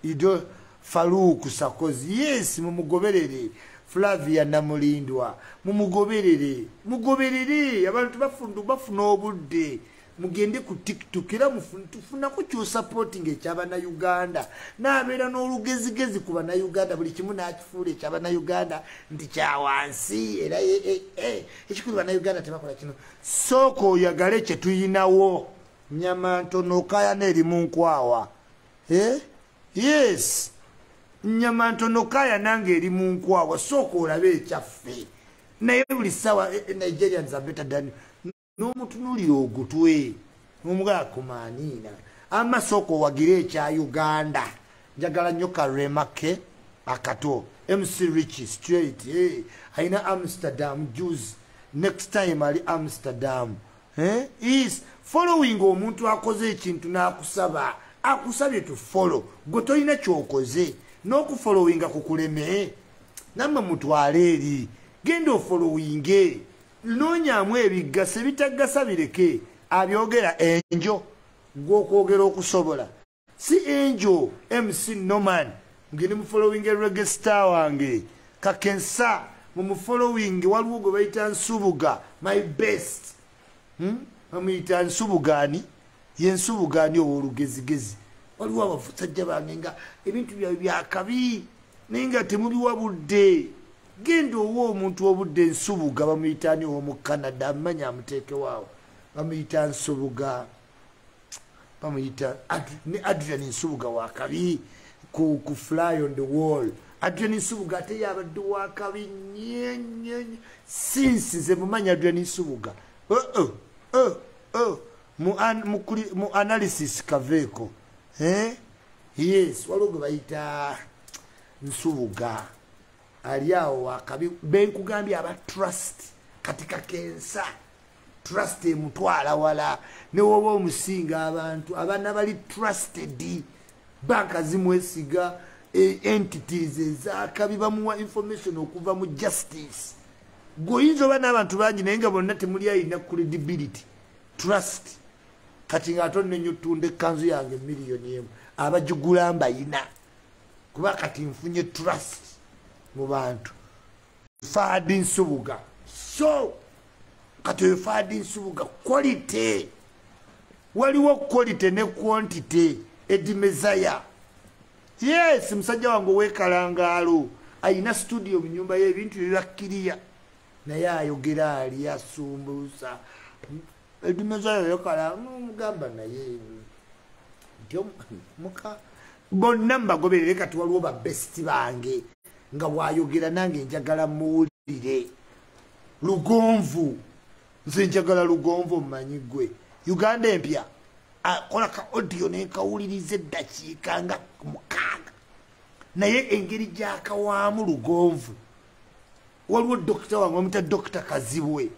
Ido Faruku Sakozi, yes, mumugoberere. Flavia Namulindwa, mumugoberere, mugoberere. Abantu bafundu bafuna obudde, mugende ku TikTok era tufunako kyosupporting ekyabannayuganda. N'abeera n'olugezigezi ku bannayuganda, buli kimu n'akifuula ekyabannayuganda nti kyawansi era ekikulu bannayuganda tebakola kino. Sooka oyagale kye tuyinawo. Nyama ntono okayana eri mu nkwawa. Eh? Yes, nyama ntono kaya nange eri mu nkwawa. Sooka olabe ekyaffe. Naye buli ssaawa Nigerians are better than, n'omutunuulira ogutwe n'omugakumaaniina amasooka owagire ekya Uganda. Njagala nnyo karemake akato MC Rich straight, hey. Alina Amsterdam Jews, next time ali Amsterdam, eh? Is following omuntu akoze ekintu n'akusaba, akusabye to follow, gwe tolina kyokoze n'okufollowinga kukuleme. Nammwe mutwale eri, genda ofollowinge, noonyaamu ebigasa, ebitaggasa bireke. Abyogera enjo gwokwogera okusobola si enjo. MC Norman, ngende mufollowing reggae star wange Kakensa, mumufollowing. Waliwo gwe bayita Nsubuga, my best, Bamuyita Nsubugani, ye Nsubugani ow'olugezigezi. Waliwo abasajja bange nga ebintu byabwe byakabi naye nga temubiwa budde. Genda owa omuntu obudde. Nsubuga bamuyita ani ow'omu Canada, amanya amuteekewaawo, bamuyita Nsubuga, bamuyita ne Adrian Nsubuga wakabi ku fly on the wall. Adrian Nsubuga ate yabadde wakabi nnyo nnyo nnyo since nze mumanya Adrian Nsubuga. Oh, mu analysis kaveeko, eh? Yes, waliwo gwe bayita Nsubuga ali awo wakabi. Benkugambye aba trust. Kati kakensa trust emutwala wala, newoba omusinga abantu abaana bali trusted, banka zimwesiga, entities ezakabi bamuwa information okuva mu justice. Gweoyinza oba n'abantu bangi naye nga bonna temuli ayina credibility, trust. Kati nga ate nnenyo tunda ekkanzu yange 1 million abagigula mbayina, kuba kati nfunye trust mu bantu. Faadi Nsubuga, so kati oyo Faadi Nsubuga quality, waliwo quality ne quantity. Eddie Mezaya, yes, musajja wange owekalangaalo ayina studio mu nyumba y'ebintu byebakkiriya naye ayogera ali asumbuusa. Eddie Mezaya yekala mugamba naye nti muka bonna mbagoberere. Kati waliwo ba best bange nga bwayogera nange njagala muwulire. Lugonvu, nze njagala Lugonvu. Omumanyi gwe Uganda Empya, akola ka audio nenkawuliriza eddakiika nga 6, naye engeri gyakawaamu Lugonvu. Waliwo dokita wange bamuta Dokita Kazibwe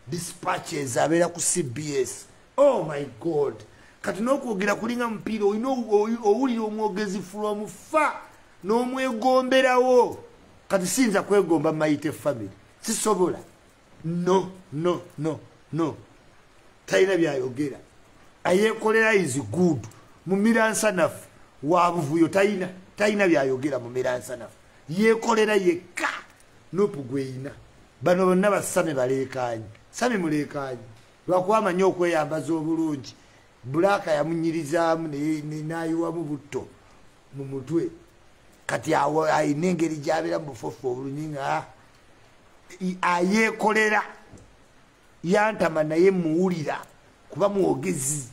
Dispatches, abeera ku CBS. Oh my God, kati n'okwogera kulinga mupiira, olina owulira omwogezi from far n'omwegomberawo. Kati siyinza kwegomba Mayite Family, sisobola. No, no, no, no, talina byayogera, ayekolera is good. Mumiransanafu wa buvuyo, talina byayogera. Mumiransanafu yekolera yekka. NUP gweyina bano bonna basame baleekanye, same muleekanye lwakuba amanyi okweyambaza obulungi. Bulaaka yamunyirizaamu nayiwamu butto mu mutwe. Kati awo ayina engeri gyabeera mu bufofu obulungi nga ayeekolera. Yantama naye muwulira kuba mwogezi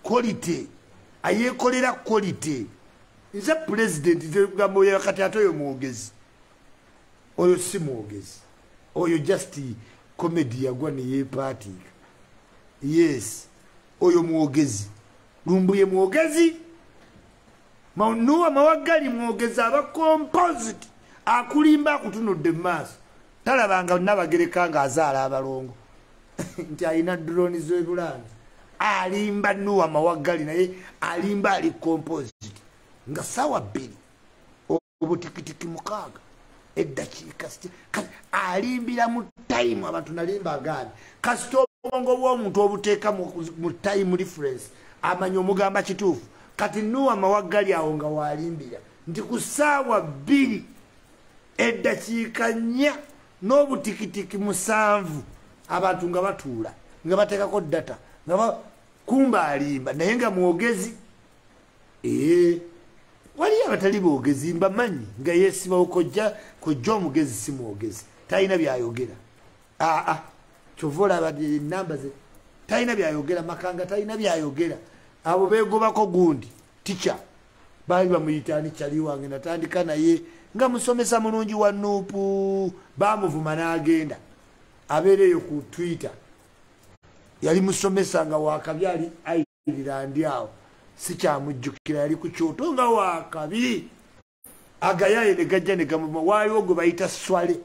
quality, ayeekolera quality. Nze pulezidenti gamba oyo kati ate oyo mwogezi, oyo si mwogezi, oyo just comedy yagwa neyepaatiika. Yes, oyo mwogezi. Lumbuye mwogezi, Nuwa Mawagali mwogezi, aba composite, akulimba akutunudde mu maaso. Talabanga Nabagereka nga azaala abalongo nti alina drone z'ebulanga. Alimba Nuwa Mawagali naye alimba, ali composite. Nga 2:06 eddakiika, alimbira mu time. Abantu nalimba agaani kasita obwongo bw'omuntu obuteeka mu time reference, amanya omugamba kituufu. Kati Nuwa Mawagali awo nga walimbira nti ku 2:47 abantu nga batuula nga bateekako data nga kumba alimba, naye nga mwogezi. Ee, waliyo abatali boogezi mbamanyi nga yeesibawo kojja. Kojja omugezi si mwogezi, talina byayogera. Aa, kyova olaba enamba ze talina byayogera. Makanga talina byayogera. Abo beegobako gundi tica baali bamuyita ani, kyali wange natandika naye nga musomesa mulungi wa NUP, bamuvuma n'agenda abeereyo ku Twitter. Yali musomesa nga wakabi, ali Ireland awo, sikyamujjukira. Yali ku kyoto nga wakabi, agayaye ne gajja ne gamuvuma. Waaliwo gwe bayita Swale.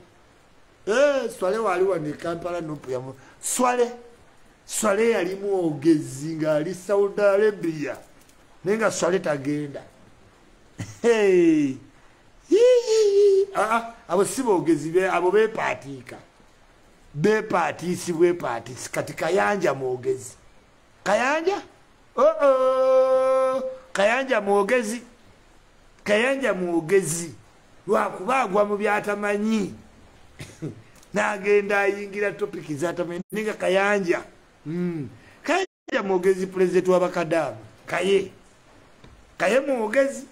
Eh, Swale waali wano e Kampala, NUP yamu Swale. Swale yali mwogezi ng'ali Saudi Arabia, naye nga Swale tagenda. Ah, abo si boogezi, abo beepaatiika, beepaatiisi bwepaatiisi. Kati Kayanja mwogezi, Kayanja oo, Kayanja mwogezi, Kayanja mwogezi lwakuba agwa mu byatamanyi n'agenda ayingira topic zatamanyi, ninga Kayanja. Kayanja mwogezi, pulezidenti w'abakadaama kaye. Kaye mwogezi,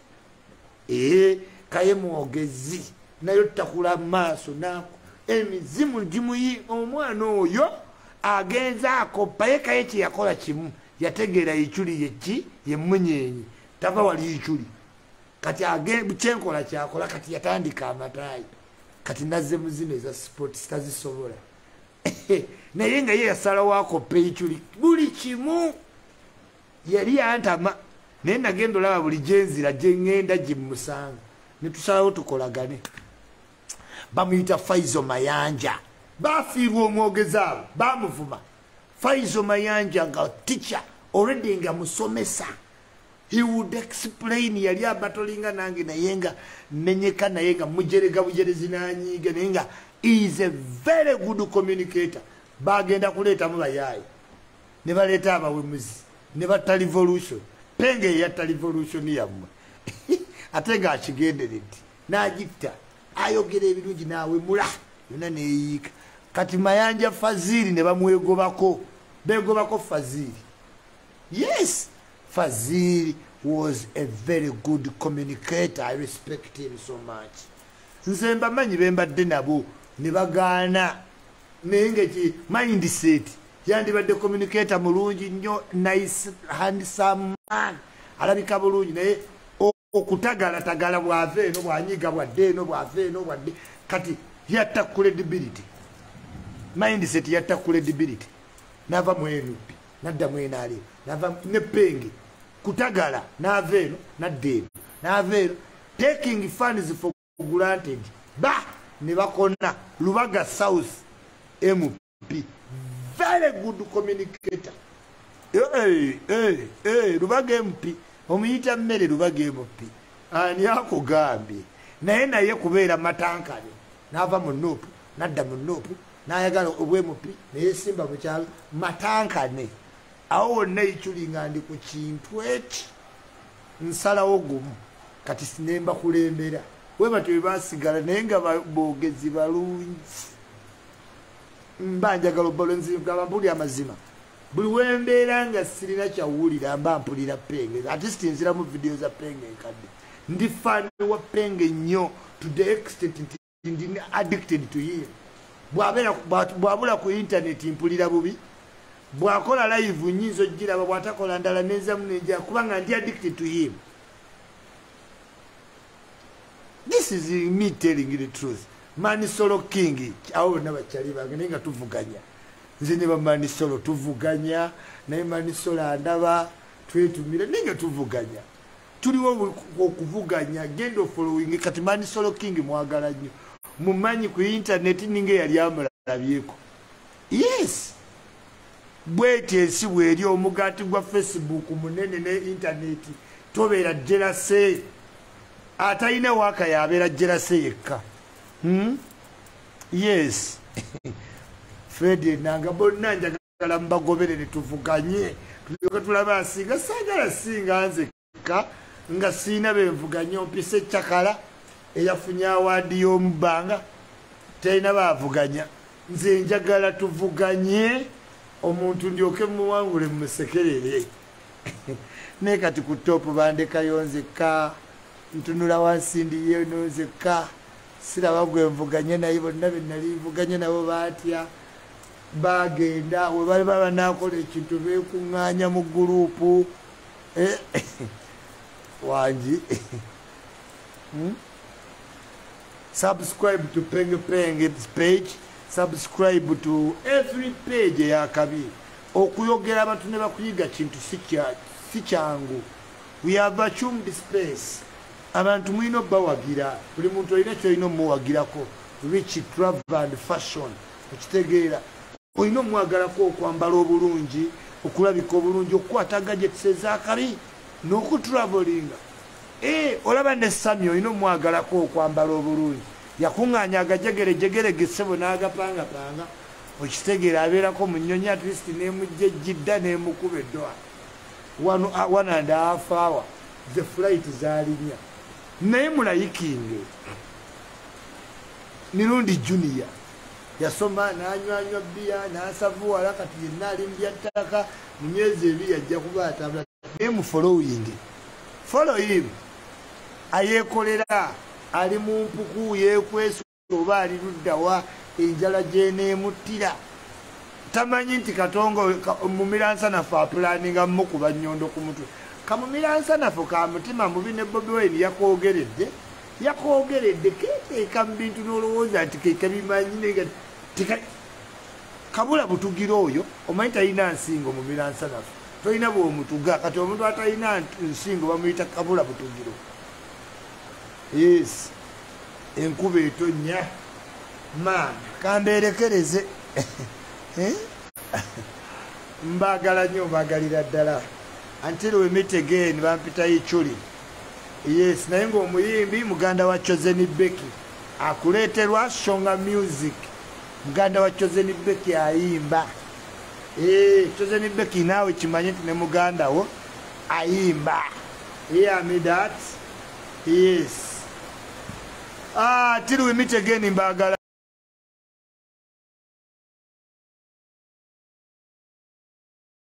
Kaye mwogezi nayo takula maaso nako emizimu gimuyi. Omwana oyo agenza akoppa ye. Kaye kyeyakola kimu, yategeera Ichuli yeki yemunyenyi tava wali Ichuli. Kati kyenkola kyakola. Kati yatandika amataayi, kati nazze muzino eza sports tazisobola, naye nga ye yasalawo akoppa Ichuli buli kimu. Yali yantama, naye nagenda olaba buli gyenzira gyeŋŋenda gyemusanga, netusalawo tukolagane. Bamuyita Faizo Mayanja. Bafiirwa omwogezi, abo bamuvuma. Faizo Mayanja nga teacher already, nga musomesa, he would explain. Yali abatolinga nange, naye nga menyeka, naye nga mujerega bujerezi nanyiga, naye nga is a very good communicator. Bagenda kuleetamu bayaayi, ne baleeta abawemuzi, ne batta revolution. Penge yatta revolution yammwe, ate ng'akigenderedde n'agitta. Ayogera ebirungi n'awemula yonna neeyiika. Kati Mayanja Faziri ne bamwegobako, begobako Faziri. Yes, Faziri was a very good communicator. I respect him so much. Nze mbamanyi bembadde nabo ne bagaana, naye nga ki mindset yandibadde communicator mulungi nnyo, nice handsome man, alabika bulungi, naye okutagalatagala, bwava eno bwanyiga, bwadde eno, bwava eno, bwadde. Kati yatta credibility, mindset yatta credibility. Nava mu NUP nadda mu NRM, nava ne Penge kutagala, nava eno nadda eno, nava eno, taking funds for granted, ba ne bakona. Lubaga South MP, very good communicator. Hey, hey, hey, Lubaga MP omuyita mmere. Lubaga MP ani akugambye? Naye kubeera matankane, n'ava mu NUP nadda mu NUP, n'ayagala obw MP, neyesimba mu kyalo, matankane. Awo wonna Ichuli nga ndi ku kintu eki, nsalawo gumu, kati sinemba kulembera we batyo bebasigala, naye nga boogezi balungi. Mba njagala obalenzi gamba mpulira amazima. Buli wembeera nga sirina kyawulira, mba mpulira Penge. At least nziramu video za Penge enkadde. Ndi fan wa Penge nnyo, to the extent nti ndi addicted to him. Bwabula ku internet mpulira bubi. Bwakola live nyinza ogiraba, bwatakola ndala nenzamu nenja, kubanga ndi addicted to him. This is me telling you the truth. Mani Solo King, awo bonna bakyali bange, naye nga tuvuganya. Nze ne bamani Solo tuvuganya, naye Mani Solo andaba twetumira, naye nga tuvuganya, tuliwo okuvuganya. Genda following. Kati Mani Solo King mwagala nnyo, mumanyi ku internet ninga eyali amulabyeko. Yes, bweti ensi bweri. Omugaati gwa Facebook munene ne internet. Tobeera jealous. Atalina waaka yabeera jealous yekka. Yes, Fred nanga bonna njagala mbagoberere, tuvuganye, tulyoke tulaba asinga. Saagala singa nzekka nga siina benvuganye. Ompisa ekyakala eyafunye award y'omubbanga talina baavuganya. Nze njagala tuvuganye, omuntu ndyoke muwangule mumusekerere. Naye kati ku top bandekayo nzekka, ntunula wansi ndiyo nzekka, siraba gwe nvuganye naye. Bonna be nali nvuganye nabo baatya, bagenda. We bali baba nakola ekintu, beekuŋŋaanya mu group. Wangi. Subscribe to Penge Penge page, subscribe to every page eyakabi. Okuyogera abantu ne bakuyiga kintu si kyangu. We have assumed space. Abantu mulina obbawagira, buli muntu olina kyolina omuwagirako. Rich travel and fashion, okitegeera, olina omwagalako okwambala obulungi, okulabika obulungi, okukwata gadgets ezakabi n'okutravelinga. Olaba ne Sami olina omwagalako okwambala obulungi, yakuŋŋaanya agajegerejegere gesebo n'agapangapanga, okitegeera, abeerako mu nnyonyi, at least nemujja ejjidda nemukuba eddoa 1.5 hour the flight zaalinya. Naye mulayikinge Mirundi Junior yasoma n'anywanywa bbiya n'asavuwala, kati yenna ali mu byattaka. Mu myezi 2 ajja kuba atambula. Naye mu following Follow him. Ayekolera ali mu mpuku yekwesa oba ali luddawa enjala gyeneemuttira. Tamanyi nti Katongo mumiransanafu apulaninga mukuba nnyondo ku mutwe. Kamumiransanafu ka mutima mubi ne Bobi Wine yakwogeredde. Yakwogeredde keteeka mu bintu n'olowooza nti ke kabimanyi naye kabula butugira oyo omanyi talina nsingo mumiransanafu. Tolina bw'omutuga. Kati omuntu atalina nsingo bamuyita kabula butugiro. Yes. Enkuba etonnya. Maama kambeerekereze. Mbagala nnyo, mbagalira ddala. Until we meet again, bampita Ichuli. Yes, naye ng'omuyimbi muganda wa Chosen Becky akuleeterwa Shonga Music. Muganda wa Chosen Becky ayimba. Chosen Becky naawe kimanye nti ne muganda wo ayimba. Hear me that? Yes. Till we meet again, mbagala.